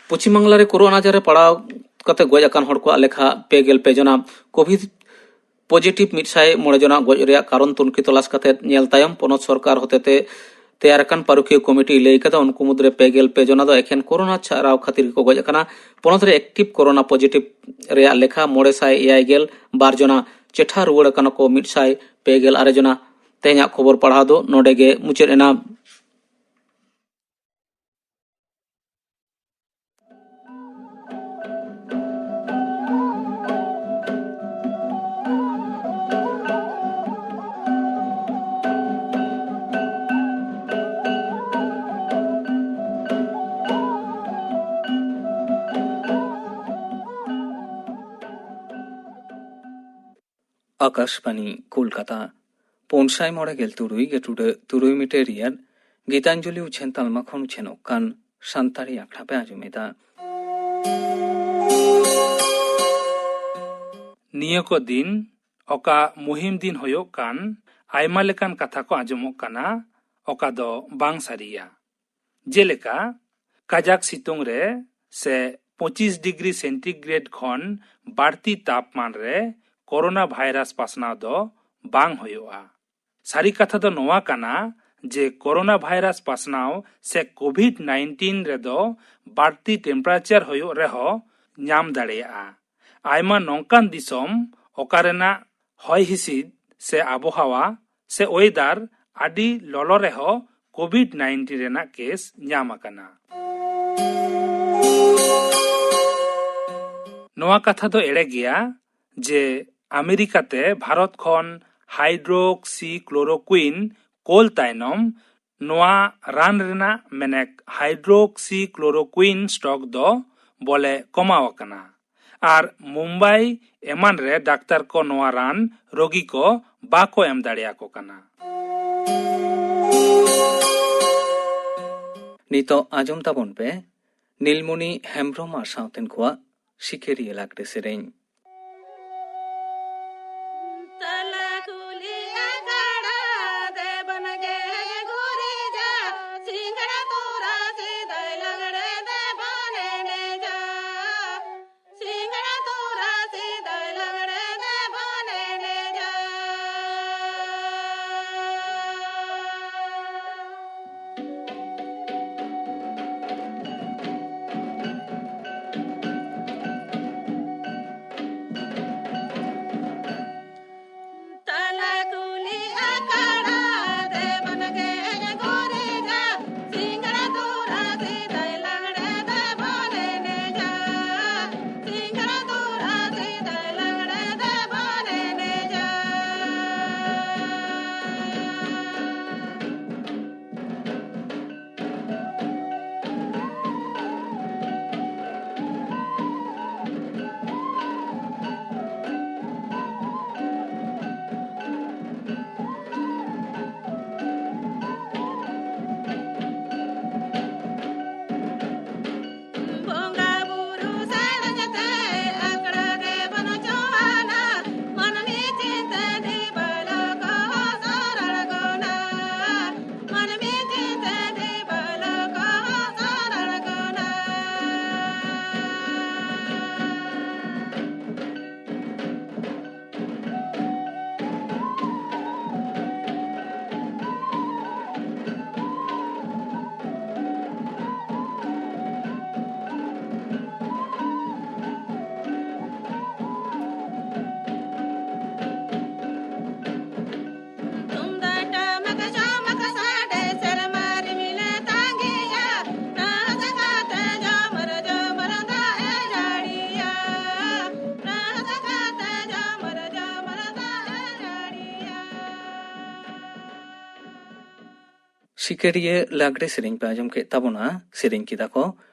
ᱯᱚᱪᱷᱤᱢ ᱵᱟᱝᱞᱟ ᱨᱮ ᱠᱳᱨᱳᱱᱟ ᱟᱡᱟᱨ ᱨᱮ ᱯᱟᱲᱟᱣ ᱠᱟᱛᱮ ᱜᱚᱡ ᱟᱠᱟᱱ ᱦᱚᱲ ᱠᱚᱣᱟᱜ ᱞᱮᱠᱷᱟ ᱯᱮ ᱜᱮᱞ ᱯᱮ ᱡᱚᱱᱟ᱾ ᱠᱳᱵᱷᱤᱰ ᱯᱚᱡᱤᱴᱤᱵᱷ ᱢᱤᱫ ᱥᱟᱭ ᱢᱚᱬᱮ ᱡᱚᱱᱟᱜ ᱜᱚᱡ ᱨᱮᱭᱟᱜ ᱠᱟᱨᱚᱱ ᱛᱩᱱᱠᱷᱤ ᱛᱚᱞᱟᱥ ᱠᱟᱛᱮ ᱧᱮᱞ ᱛᱟᱭᱚᱢ ᱯᱚᱱᱚᱛ ᱥᱚᱨᱠᱟᱨ ᱦᱚᱛᱮᱛᱮ ᱛᱮᱭᱟᱨ ᱟᱠᱟᱱ ᱯᱟᱹᱨᱩᱠᱷᱤᱭᱟᱹ ᱠᱚᱢᱤᱴᱤᱭ ᱞᱟᱹᱭ ᱠᱟᱫᱟ, ᱩᱱᱠᱩ ᱢᱩᱫᱽᱨᱮ ᱯᱮ ᱜᱮᱞ ᱯᱮ ᱡᱚᱱᱟ ᱫᱚ ᱮᱠᱷᱮᱱ ᱠᱳᱨᱳᱱᱟ ᱪᱷᱟᱨᱟᱣ ᱠᱷᱟᱹᱛᱤᱨ ᱜᱮᱠᱚ ᱜᱚᱡ ᱟᱠᱟᱱᱟ᱾ ᱯᱚᱱᱚᱛ ᱨᱮ ᱮᱠᱴᱤᱵᱷ ᱠᱳᱨᱳᱱᱟ ᱯᱚᱡᱤᱴᱤᱵᱷ ᱨᱮᱭᱟᱜ ᱞᱮᱠᱷᱟ ᱢᱚᱬᱮ ᱥᱟᱭ ᱮᱭᱟᱭ ᱜᱮᱞ ᱵᱟᱨ ᱡᱚᱱᱟ᱾ ᱪᱮᱴᱷᱟ ᱨᱩᱣᱟᱹᱲ ᱟᱠᱟᱱᱟ ᱠᱚ ᱢᱤᱫ ᱥᱟᱭ ᱯᱮ ᱜᱮᱞ ᱟᱨᱮ ᱡᱚᱱᱟ᱾ ᱛᱮᱦᱮᱧᱟᱜ ᱠᱷᱚᱵᱚᱨ ᱯᱟᱲᱦᱟᱣ ᱫᱚ ᱱᱚᱰᱮ ᱜᱮ ᱢᱩᱪᱟᱹᱫ ᱮᱱᱟ᱾ ᱟᱠᱟᱥᱵᱟᱱᱤ ᱠᱳᱞᱠᱟᱛᱟ, ᱯᱩᱱ ᱥᱟᱭ ᱢᱚᱬᱮ ᱜᱮᱞ ᱛᱩᱨᱩᱭ ᱜᱮ ᱴᱩᱰᱟᱹᱜ ᱛᱩᱨᱩᱭ ᱢᱤᱴᱟᱨ ᱨᱮᱭᱟᱜ ᱜᱤᱛᱟᱧᱡᱚᱞᱤ ᱩᱪᱷᱟᱹᱱ ᱛᱟᱞᱢᱟ ᱠᱷᱚᱱ ᱩᱪᱷᱟᱹᱱᱚᱜ ᱠᱟᱱ ᱥᱟᱱᱛᱟᱲᱤ ᱟᱠᱷᱲᱟ ᱯᱮ ᱟᱸᱡᱚᱢᱮᱫᱟ᱾ ᱱᱤᱭᱟᱹ ᱠᱚ ᱫᱤᱱ ᱚᱠᱟ ᱢᱩᱦᱤᱢ ᱫᱤᱱ ᱦᱩᱭᱩᱜ ᱠᱟᱱ, ᱟᱭᱢᱟ ᱞᱮᱠᱟᱱ ᱠᱟᱛᱷᱟ ᱠᱚ ᱟᱸᱡᱚᱢᱚᱜ ᱠᱟᱱᱟ, ᱚᱠᱟ ᱫᱚ ᱵᱟᱝ ᱥᱟᱹᱨᱤᱭᱟ᱾ ᱡᱮᱞᱮᱠᱟ, ᱠᱟᱡᱟᱠ ᱥᱤᱛᱩᱝ ᱨᱮ ᱥᱮ ᱯᱚᱸᱪᱤᱥ ᱰᱤᱜᱽᱨᱤ ᱥᱮᱱᱴᱤᱜᱨᱮᱰ ᱠᱷᱚᱱ ᱵᱟᱹᱲᱛᱤ ᱛᱟᱯᱢᱟᱱ ᱨᱮ ᱠᱳᱨᱳᱱᱟ ᱵᱷᱟᱭᱨᱟᱥ ᱯᱟᱥᱱᱟᱣ ᱫᱚ ᱵᱟᱝ ᱦᱩᱭᱩᱜᱼᱟ᱾ ᱥᱟᱹᱨᱤ ᱠᱟᱛᱷᱟ ᱫᱚ ᱱᱚᱣᱟ ᱠᱟᱱᱟ ᱡᱮ ᱠᱳᱨᱳᱱᱟ ᱵᱷᱟᱭᱨᱟᱥ ᱯᱟᱥᱱᱟᱣ ᱥᱮ ᱠᱳᱵᱷᱤᱰ ᱱᱟᱭᱤᱱᱴᱤᱱ ᱨᱮᱫᱚ ᱵᱟᱹᱲᱛᱤ ᱴᱮᱢᱯᱟᱨᱮᱪᱟᱨ ᱦᱩᱭᱩᱜ ᱨᱮᱦᱚᱸ ᱧᱟᱢ ᱫᱟᱲᱮᱭᱟᱜᱼᱟ᱾ ᱟᱭᱢᱟ ᱱᱚᱝᱠᱟᱱ ᱫᱤᱥᱚᱢ ᱚᱠᱟ ᱨᱮᱱᱟᱜ ᱦᱚᱭ ᱦᱤᱸᱥᱤᱫ ᱥᱮ ᱟᱵᱚᱦᱟᱣᱟ ᱥᱮ ᱳᱭᱮᱫᱟᱨ ᱟᱹᱰᱤ ᱞᱚᱞᱚ ᱨᱮᱦᱚᱸ ᱠᱳᱵᱷᱤᱰ ᱱᱟᱭᱤᱱᱴᱤᱱ ᱨᱮᱱᱟᱜ ᱠᱮᱥ ᱧᱟᱢ ᱟᱠᱟᱱᱟ᱾ ᱱᱚᱣᱟ ᱠᱟᱛᱷᱟ ᱫᱚ ᱮᱲᱮ ᱜᱮᱭᱟ ᱡᱮ ᱟᱢᱮᱨᱤᱠᱟ ᱛᱮ ᱵᱷᱟᱨᱚᱛ ᱠᱷᱚᱱ ᱦᱟᱭᱰᱨᱳᱠᱥᱤᱠᱞᱳᱨᱳᱠᱩᱭᱤᱱ ᱠᱳᱞ ᱛᱟᱭᱱᱚᱢ ᱱᱚᱣᱟ ᱨᱟᱱ ᱨᱮᱱᱟᱜ ᱢᱮᱱᱮᱠ ᱦᱟᱭᱰᱨᱳᱠᱥᱤᱠᱞᱳᱨᱳᱠᱩᱭᱤᱱ ᱥᱴᱚᱠ ᱫᱚ ᱵᱚᱞᱮ ᱠᱚᱢᱟᱣ ᱟᱠᱟᱱᱟ᱾ ᱟᱨ ᱢᱩᱢᱵᱟᱭ ᱮᱢᱟᱱ ᱨᱮ ᱰᱟᱠᱛᱟᱨ ᱠᱚ ᱱᱚᱣᱟ ᱨᱟᱱ ᱨᱳᱜᱤ ᱠᱚ ᱵᱟᱠᱚ ᱮᱢ ᱫᱟᱲᱮᱭᱟᱠᱚ ᱠᱟᱱᱟ᱾ ᱱᱤᱛᱚᱜ ᱟᱸᱡᱚᱢ ᱛᱟᱵᱚᱱ ᱯᱮ ᱱᱤᱞᱢᱩᱱᱤ ᱦᱮᱢᱵᱽᱨᱚᱢ ᱟᱨ ᱥᱟᱶᱛᱮᱱ ᱠᱚᱣᱟᱜ ᱥᱤᱠᱟᱹᱨᱤᱭᱟᱹ ᱞᱟᱜᱽᱲᱮ ᱥᱮᱨᱮᱧ᱾ ᱛᱟᱞᱟ ᱠᱩᱞᱦᱤ ᱟᱠᱷᱲᱟ ᱫᱮᱵᱚᱱ ᱜᱮ ᱜᱩᱨᱤᱡᱟ, ᱥᱤᱸᱜᱟᱲ ᱛᱚᱨᱟ ᱥᱤᱫᱟᱹᱭ ᱞᱟᱜᱽᱲᱮ ᱫᱮᱵᱚᱱ ᱮᱱᱮᱡᱟ᱾ ᱥᱤᱸᱜᱟᱲ ᱛᱚᱨᱟ ᱥᱤᱫᱟᱹᱭ ᱞᱟᱜᱽᱲᱮ ᱫᱮᱵᱚᱱ ᱮᱱᱮᱡᱟ᱾ ᱴᱷᱤᱠᱟᱹᱨᱤᱭᱟᱹ ᱞᱟᱜᱽᱲᱮ ᱥᱮᱨᱮᱧ ᱯᱮ ᱟᱸᱡᱚᱢ ᱠᱮᱫ ᱛᱟᱵᱚᱱᱟ᱾ ᱥᱮᱨᱮᱧ ᱠᱮᱫᱟ ᱠᱚ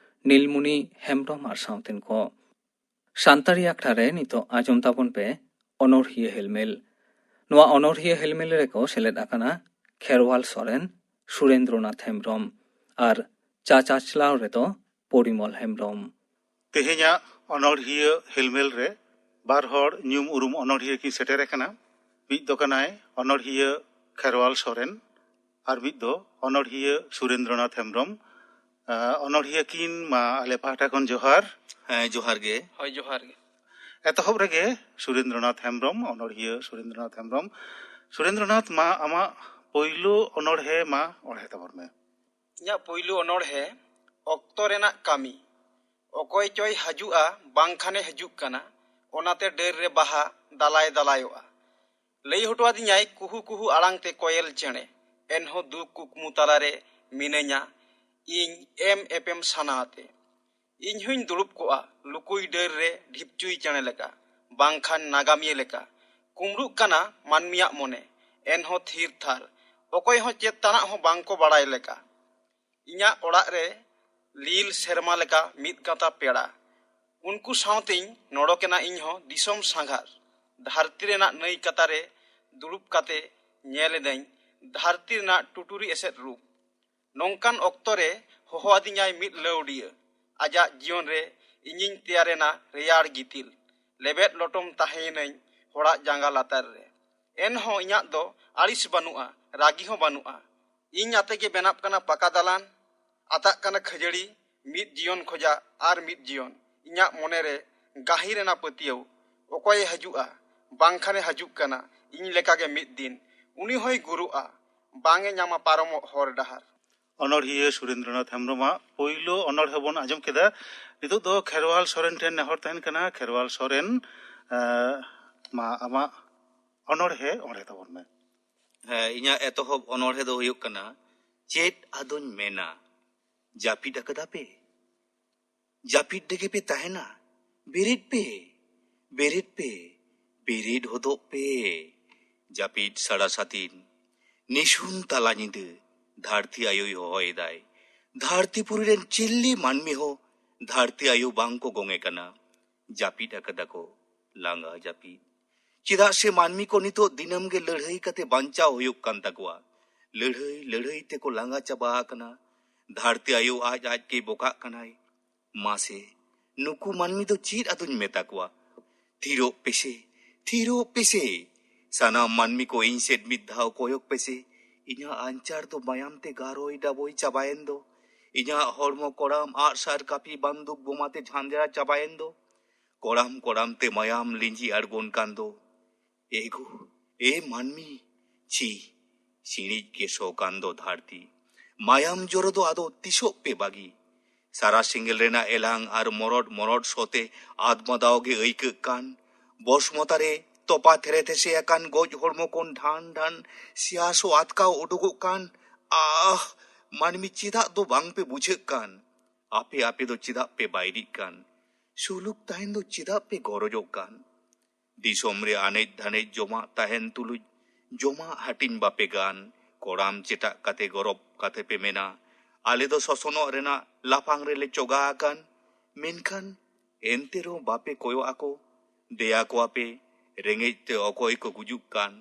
ᱱᱤᱞᱢᱩᱱᱤ ᱦᱮᱢᱵᱽᱨᱚᱢ ᱟᱨ ᱥᱟᱶᱛᱮᱱ ᱠᱚ᱾ ᱥᱟᱱᱛᱟᱲᱤ ᱟᱠᱷᱲᱟ ᱨᱮ ᱱᱤᱛᱚᱜ ᱟᱸᱡᱚᱢ ᱛᱟᱵᱚᱱ ᱯᱮ ᱚᱱᱚᱲᱦᱤᱭᱟᱹ ᱦᱮᱞᱢᱮᱞ᱾ ᱱᱚᱣᱟ ᱚᱱᱚᱲᱦᱤᱭᱟᱹ ᱦᱮᱞᱢᱮᱞ ᱨᱮᱠᱚ ᱥᱮᱞᱮᱫ ᱟᱠᱟᱱᱟ ᱠᱷᱮᱨᱣᱟᱞ ᱥᱚᱨᱮᱱ, ᱥᱩᱨᱮᱱᱫᱨᱚᱱᱟᱛᱷ ᱦᱮᱢᱵᱽᱨᱚᱢ ᱟᱨ ᱪᱟᱪᱟᱪᱞᱟᱣ ᱨᱮᱫᱚ ᱯᱚᱨᱤᱢᱚᱞ ᱦᱮᱢᱵᱽᱨᱚᱢ᱾ ᱛᱮᱦᱮᱧᱟᱜ ᱚᱱᱚᱲᱦᱤᱭᱟᱹ ᱦᱮᱞᱢᱮᱞ ᱨᱮ ᱵᱟᱨ ᱦᱚᱲ ᱧᱩᱢ ᱩᱨᱩᱢ ᱚᱱᱚᱲᱦᱤᱭᱟᱹ ᱠᱤᱱ ᱥᱮᱴᱮᱨ ᱟᱠᱟᱱᱟ᱾ ᱢᱤᱫ ᱫᱚ ᱠᱟᱱᱟᱭ ᱚᱱᱚᱲᱦᱤᱭᱟᱹ ᱠᱷᱮᱨᱣᱟᱞ ᱥᱚᱨᱮᱱ ᱟᱨ ᱢᱤᱫ ᱫᱚ ᱚᱱᱚᱲᱦᱤᱭᱟᱹ ᱥᱩᱨᱮᱱᱫᱨᱚᱱᱟᱛᱷ ᱦᱮᱢᱵᱽᱨᱚᱢ᱾ ᱟᱸ, ᱚᱱᱚᱲᱦᱤᱭᱟᱹ ᱠᱤᱱ ᱢᱟ ᱟᱞᱮ ᱯᱟᱦᱴᱟ ᱠᱷᱚᱱ ᱡᱚᱦᱟᱨ᱾ ᱦᱮᱸ, ᱡᱚᱦᱟᱨ ᱜᱮ᱾ ᱦᱳᱭ, ᱡᱚᱦᱟᱨ ᱜᱮ᱾ ᱮᱛᱚᱦᱚᱵ ᱨᱮᱜᱮ ᱥᱩᱨᱮᱱᱫᱨᱚᱱᱟᱛᱷ ᱦᱮᱢᱵᱽᱨᱚᱢ, ᱚᱱᱚᱲᱦᱤᱭᱟᱹ ᱥᱩᱨᱮᱱᱫᱨᱚᱱᱟᱛᱷ ᱦᱮᱢᱵᱽᱨᱚᱢ᱾ ᱥᱩᱨᱮᱱᱫᱨᱚᱱᱟᱛᱷ, ᱢᱟ ᱟᱢᱟᱜ ᱯᱳᱭᱞᱳ ᱚᱱᱚᱲᱦᱮ ᱢᱟ ᱚᱬᱦᱮ ᱛᱟᱵᱚᱱ ᱢᱮ᱾ ᱤᱧᱟᱹᱜ ᱯᱳᱭᱞᱳ ᱚᱱᱚᱲᱦᱮ ᱚᱠᱛᱚ ᱨᱮᱱᱟᱜ ᱠᱟᱹᱢᱤ᱾ ᱚᱠᱚᱭ ᱪᱚᱭ ᱦᱤᱡᱩᱜᱼᱟ, ᱵᱟᱝᱠᱷᱟᱱᱮ ᱦᱤᱡᱩᱜ ᱠᱟᱱᱟ, ᱚᱱᱟᱛᱮ ᱰᱟᱹᱨ ᱨᱮ ᱵᱟᱦᱟ ᱫᱟᱞᱟᱭ ᱫᱟᱞᱟᱭᱚᱜᱼᱟ᱾ ᱞᱟᱹᱭ ᱦᱚᱴᱚ ᱟᱹᱫᱤᱧᱟᱭ ᱠᱩᱦᱩ ᱠᱩᱦᱩ ᱟᱲᱟᱝ ᱛᱮ ᱠᱚᱭᱮᱞ ᱪᱮᱬᱮ, ᱮᱱᱦᱚᱸ ᱫᱩᱠ ᱠᱩᱠᱢᱩ ᱛᱟᱞᱟᱨᱮ ᱢᱤᱱᱟᱹᱧᱟ ᱤᱧ ᱮᱢ ᱮᱯᱮᱢ ᱥᱟᱱᱟ ᱟᱛᱮ᱾ ᱤᱧ ᱦᱚᱸᱧ ᱫᱩᱲᱩᱵ ᱠᱚᱜᱼᱟ ᱞᱩᱠᱩᱭ ᱰᱟᱹᱨ ᱨᱮ ᱰᱷᱤᱯᱪᱩᱭ ᱪᱮᱬᱮ ᱞᱮᱠᱟ, ᱵᱟᱝᱠᱷᱟᱱ ᱱᱟᱜᱟᱢᱤᱭᱟᱹ ᱞᱮᱠᱟ᱾ ᱠᱩᱢᱲᱩᱜ ᱠᱟᱱᱟ ᱢᱟᱹᱱᱢᱤᱭᱟᱜ ᱢᱚᱱᱮ, ᱮᱱᱦᱚᱸ ᱛᱷᱤᱨ ᱛᱷᱟᱨ, ᱚᱠᱚᱭ ᱦᱚᱸ ᱪᱮᱫ ᱛᱟᱱᱟᱜ ᱦᱚᱸ ᱵᱟᱝ ᱠᱚ ᱵᱟᱲᱟᱭ ᱞᱮᱠᱟ᱾ ᱤᱧᱟᱹᱜ ᱚᱲᱟᱜ ᱨᱮ ᱞᱤᱞ ᱥᱮᱨᱢᱟ ᱞᱮᱠᱟ ᱢᱤᱫ ᱜᱟᱶᱛᱟ ᱯᱮᱲᱟ᱾ ᱩᱱᱠᱩ ᱥᱟᱶᱛᱮᱧ ᱱᱚᱰᱚᱠᱮᱱᱟ ᱤᱧ ᱦᱚᱸ ᱫᱤᱥᱚᱢ ᱥᱟᱸᱜᱷᱟᱨ᱾ ᱫᱷᱟᱹᱨᱛᱤ ᱨᱮᱱᱟᱜ ᱱᱟᱹᱭ ᱠᱟᱛᱟ ᱨᱮ ᱫᱩᱲᱩᱵ ᱠᱟᱛᱮ ᱧᱮᱞ ᱮᱫᱟᱹᱧ ᱫᱷᱟᱹᱨᱛᱤ ᱨᱮᱱᱟᱜ ᱴᱩᱴᱩᱨᱤ ᱮᱥᱮᱫ ᱨᱩᱯ᱾ ᱱᱚᱝᱠᱟᱱ ᱚᱠᱛᱚ ᱨᱮ ᱦᱚᱦᱚ ᱟᱹᱫᱤᱧᱟᱭ ᱢᱤᱫ ᱞᱟᱹᱣᱰᱤᱭᱟᱹ᱾ ᱟᱡᱟᱜ ᱡᱤᱭᱚᱱ ᱨᱮ ᱤᱧᱤᱧ ᱛᱮᱭᱟᱨᱮᱱᱟ ᱨᱮᱭᱟᱲ ᱜᱤᱛᱤᱞ᱾ ᱞᱮᱵᱮᱫ ᱞᱚᱴᱚᱢ ᱛᱟᱦᱮᱸᱭᱮᱱᱟᱹᱧ ᱦᱚᱲᱟᱜ ᱡᱟᱸᱜᱟ ᱞᱟᱛᱟᱨ ᱨᱮ᱾ ᱮᱱᱦᱚᱸ ᱤᱧᱟᱹᱜ ᱫᱚ ᱟᱹᱲᱤᱥ ᱵᱟᱹᱱᱩᱜᱼᱟ, ᱨᱟᱹᱜᱤ ᱦᱚᱸ ᱵᱟᱹᱱᱩᱜᱼᱟ᱾ ᱤᱧ ᱟᱛᱮ ᱜᱮ ᱵᱮᱱᱟᱜ ᱠᱟᱱᱟ ᱯᱟᱠᱟ ᱫᱟᱞᱟᱱ, ᱟᱛᱟᱜ ᱠᱟᱱᱟ ᱠᱷᱟᱹᱡᱟᱹᱲᱤ, ᱢᱤᱫ ᱡᱤᱭᱚᱱ ᱠᱷᱚᱡᱟᱜ ᱟᱨ ᱢᱤᱫ ᱡᱤᱭᱚᱱ᱾ ᱤᱧᱟᱹᱜ ᱢᱚᱱᱮ ᱨᱮ ᱜᱟᱹᱦᱤᱨ ᱮᱱᱟ ᱯᱟᱹᱛᱭᱟᱹᱣ, ᱚᱠᱚᱭᱮ ᱦᱤᱡᱩᱜᱼᱟ, ᱵᱟᱝᱠᱷᱟᱱᱮ ᱦᱤᱡᱩᱜ ᱠᱟᱱᱟ, ᱤᱧ ᱞᱮᱠᱟᱜᱮ ᱢᱤᱫ ᱫᱤᱱ᱾ ᱩᱱᱤ ᱦᱚᱸᱭ ᱜᱩᱨᱩᱜᱼᱟ, ᱵᱟᱝ ᱮ ᱧᱟᱢᱟ ᱯᱟᱨᱚᱢᱚᱜ ᱦᱚᱨ ᱰᱟᱦᱟᱨ᱾ ᱚᱱᱚᱲᱦᱤᱭᱟᱹ ᱥᱩᱨᱮᱱᱫᱨᱚᱱᱟᱛᱷ ᱦᱮᱢᱵᱽᱨᱚᱢᱟᱜ ᱯᱳᱭᱞᱳ ᱚᱱᱚᱲᱦᱮ ᱵᱚᱱ ᱟᱸᱡᱚᱢ ᱠᱮᱫᱟ᱾ ᱱᱤᱛᱚᱜ ᱫᱚ ᱠᱷᱮᱨᱣᱟᱞ ᱥᱚᱨᱮᱱ ᱴᱷᱮᱱ ᱱᱮᱦᱚᱨ ᱛᱟᱦᱮᱱ ᱠᱟᱱᱟ᱾ ᱠᱷᱮᱨᱣᱟᱞ ᱥᱚᱨᱮᱱ, ᱮᱸ, ᱢᱟ ᱟᱢᱟᱜ ᱚᱱᱚᱲᱦᱮ ᱚᱬᱦᱮ ᱛᱟᱵᱚᱱ ᱢᱮ᱾ ᱦᱮᱸ, ᱤᱧᱟᱹᱜ ᱮᱛᱚᱦᱚᱵ ᱚᱱᱚᱲᱦᱮ ᱫᱚ ᱦᱩᱭᱩᱜ ᱠᱟᱱᱟ, ᱪᱮᱫ ᱟᱫᱚᱧ ᱢᱮᱱᱟ, ᱡᱟᱹᱯᱤᱫ ᱟᱠᱟᱫᱟ ᱯᱮ? ᱡᱟᱹᱯᱤᱫ ᱨᱮᱜᱮ ᱯᱮ ᱛᱟᱦᱮᱱᱟ? ᱵᱮᱨᱮᱫ ᱯᱮ, ᱵᱮᱨᱮᱫ ᱯᱮ, ᱵᱮᱨᱮᱫ ᱦᱚᱫᱚᱜ ᱯᱮ᱾ ᱡᱟᱹᱯᱤᱫ ᱥᱟᱲᱟ ᱥᱟᱹᱛᱤᱱ, ᱱᱤᱥᱩᱱ ᱛᱟᱞᱟ ᱧᱤᱫᱟᱹ, ᱫᱷᱟᱹᱨᱛᱤ ᱟᱭᱳᱭ ᱦᱚᱦᱚᱭᱮᱫᱟᱭ᱾ ᱫᱷᱟᱹᱨᱛᱤ ᱯᱩᱨᱤ ᱨᱮᱱ ᱪᱤᱞᱞᱤ ᱢᱟᱹᱱᱢᱤ ᱦᱚᱸ ᱫᱷᱟᱹᱨᱛᱤ ᱟᱭᱳ ᱵᱟᱝ ᱠᱚ ᱜᱚᱝᱮ ᱠᱟᱱᱟ᱾ ᱡᱟᱹᱯᱤᱫ ᱟᱠᱟᱫᱟ ᱠᱚ, ᱞᱟᱸᱜᱟ ᱡᱟᱹᱯᱤᱫ᱾ ᱪᱮᱫᱟᱜ ᱥᱮ ᱢᱟᱹᱱᱢᱤ ᱠᱚ ᱱᱤᱛᱚᱜ ᱫᱤᱱᱟᱹᱢ ᱜᱮ ᱞᱟᱹᱲᱦᱟᱹᱭ ᱠᱟᱛᱮ ᱵᱟᱧᱪᱟᱣ ᱦᱩᱭᱩᱜ ᱠᱟᱱ ᱛᱟᱠᱚᱣᱟ᱾ ᱞᱟᱹᱲᱦᱟᱹᱭ ᱞᱟᱹᱲᱦᱟᱹᱭ ᱛᱮᱠᱚ ᱞᱟᱸᱜᱟ ᱪᱟᱵᱟ ᱟᱠᱟᱱᱟ᱾ ᱫᱷᱟᱹᱨᱛᱤ ᱟᱭᱳ ᱟᱡ ᱟᱡ ᱜᱮ ᱵᱚᱠᱟᱜ ᱠᱟᱱᱟᱭ᱾ ᱢᱟᱥᱮ, ᱱᱩᱠᱩ ᱢᱟᱹᱱᱢᱤ ᱫᱚ ᱪᱮᱫ ᱟᱫᱚᱧ ᱢᱮᱛᱟ ᱠᱚᱣᱟ? ᱛᱷᱤᱨᱚᱜ ᱯᱮᱥᱮ, ᱛᱷᱤᱨᱚᱜ ᱯᱮᱥᱮ᱾ ᱥᱟᱱᱟᱢ ᱢᱟᱹᱱᱢᱤ ᱠᱚ ᱤᱧ ᱥᱮᱫ ᱢᱤᱫ ᱫᱷᱟᱣ ᱠᱚᱭᱚᱜ ᱯᱮᱥᱮ᱾ ᱤᱧᱟᱹᱜ ᱟᱧᱪᱟᱨ ᱫᱚ ᱢᱟᱭᱟᱢ ᱛᱮ ᱜᱟᱨᱚᱭ ᱰᱟᱵᱚᱭ ᱪᱟᱵᱟᱭᱮᱱ ᱫᱚ᱾ ᱤᱧᱟᱹᱜ ᱦᱚᱲᱢᱚ ᱠᱚᱲᱟᱢ ᱟᱜᱼᱥᱟᱨ ᱠᱟᱹᱯᱤ ᱵᱟᱱᱫᱩᱠ ᱵᱳᱢᱟ ᱛᱮ ᱡᱷᱟᱸᱡᱽᱨᱟ ᱪᱟᱵᱟᱭᱮᱱ ᱫᱚ᱾ ᱠᱚᱲᱟᱢ ᱠᱚᱲᱟᱢ ᱛᱮ ᱢᱟᱭᱟᱢ ᱞᱤᱸᱡᱤ ᱟᱬᱜᱚᱱ ᱠᱟᱱ ᱫᱚ᱾ ᱮ ᱜᱳ, ᱮ ᱢᱟᱹᱱᱢᱤ, ᱪᱷᱤ, ᱥᱤᱬᱤᱡ ᱜᱮ ᱥᱚ ᱠᱟᱱ ᱫᱚ ᱫᱷᱟᱹᱨᱛᱤ᱾ ᱢᱟᱭᱟᱢ ᱡᱚᱨᱚ ᱫᱚ ᱟᱫᱚ ᱛᱤᱥᱚᱜ ᱯᱮ ᱵᱟᱹᱜᱤ? ᱥᱟᱨᱟ ᱥᱮᱸᱜᱮᱞ ᱨᱮᱱᱟᱜ ᱮᱞᱟᱝ ᱟᱨ ᱢᱚᱨᱚᱰ ᱢᱚᱨᱚᱰ ᱥᱚ ᱛᱮ ᱟᱫᱢᱟᱫᱟᱣ ᱜᱮ ᱟᱹᱭᱠᱟᱹᱜ ᱠᱟᱱ᱾ ᱵᱚᱥᱢᱚᱛᱟ ᱨᱮ ᱛᱚᱯᱟ ᱛᱷᱮᱨᱮ ᱛᱷᱮᱥᱮ ᱟᱠᱟᱱ ᱜᱚᱡ ᱦᱚᱲᱢᱚ ᱠᱷᱚᱱ ᱰᱷᱟᱱ ᱰᱷᱟᱱ ᱥᱮᱭᱟ ᱥᱚ ᱟᱛᱠᱟᱣ ᱩᱰᱩᱠᱚᱜ ᱠᱟᱱ᱾ ᱟᱦ, ᱢᱟᱹᱱᱢᱤ ᱪᱮᱫᱟᱜ ᱫᱚ ᱵᱟᱝ ᱯᱮ ᱵᱩᱡᱷᱟᱹᱜ ᱠᱟᱱ? ᱟᱯᱮ ᱟᱯᱮ ᱫᱚ ᱪᱮᱫᱟᱜ ᱯᱮ ᱵᱟᱹᱭᱨᱤᱜ ᱠᱟᱱ? ᱥᱩᱞᱩᱠ ᱛᱟᱦᱮᱱ ᱫᱚ ᱪᱮᱫᱟᱜ ᱯᱮ ᱜᱚᱨᱚᱡᱚᱜ ᱠᱟᱱ? ᱫᱤᱥᱚᱢ ᱨᱮ ᱟᱱᱮᱡ ᱫᱷᱟᱱᱮᱡ ᱡᱚᱢᱟᱜ ᱛᱟᱦᱮᱱ ᱛᱩᱞᱩᱡ ᱡᱚᱢᱟᱜ ᱦᱟᱹᱴᱤᱧ ᱵᱟᱯᱮ ᱜᱟᱱ᱾ ᱠᱚᱲᱟᱢ ᱪᱮᱴᱟᱜ ᱠᱟᱛᱮ ᱜᱚᱨᱚᱵ ᱠᱟᱛᱮ ᱯᱮ ᱢᱮᱱᱟ, ᱟᱞᱮ ᱫᱚ ᱥᱚᱥᱚᱱᱚᱜ ᱨᱮᱱᱟᱜ ᱞᱟᱯᱷᱟᱝ ᱨᱮᱞᱮ ᱪᱚᱜᱟ ᱟᱠᱟᱱ᱾ ᱢᱮᱱᱠᱷᱟᱱ ᱮᱱᱛᱮ ᱨᱮᱦᱚᱸ ᱵᱟᱯᱮ ᱠᱚᱭᱚᱜ ᱟᱠᱚ᱾ ᱫᱮᱭᱟ ᱠᱚᱣᱟ ᱯᱮ, ᱨᱮᱸᱜᱮᱡ ᱛᱮ ᱚᱠᱚᱭ ᱠᱚ ᱜᱩᱡᱩᱜ ᱠᱟᱱ᱾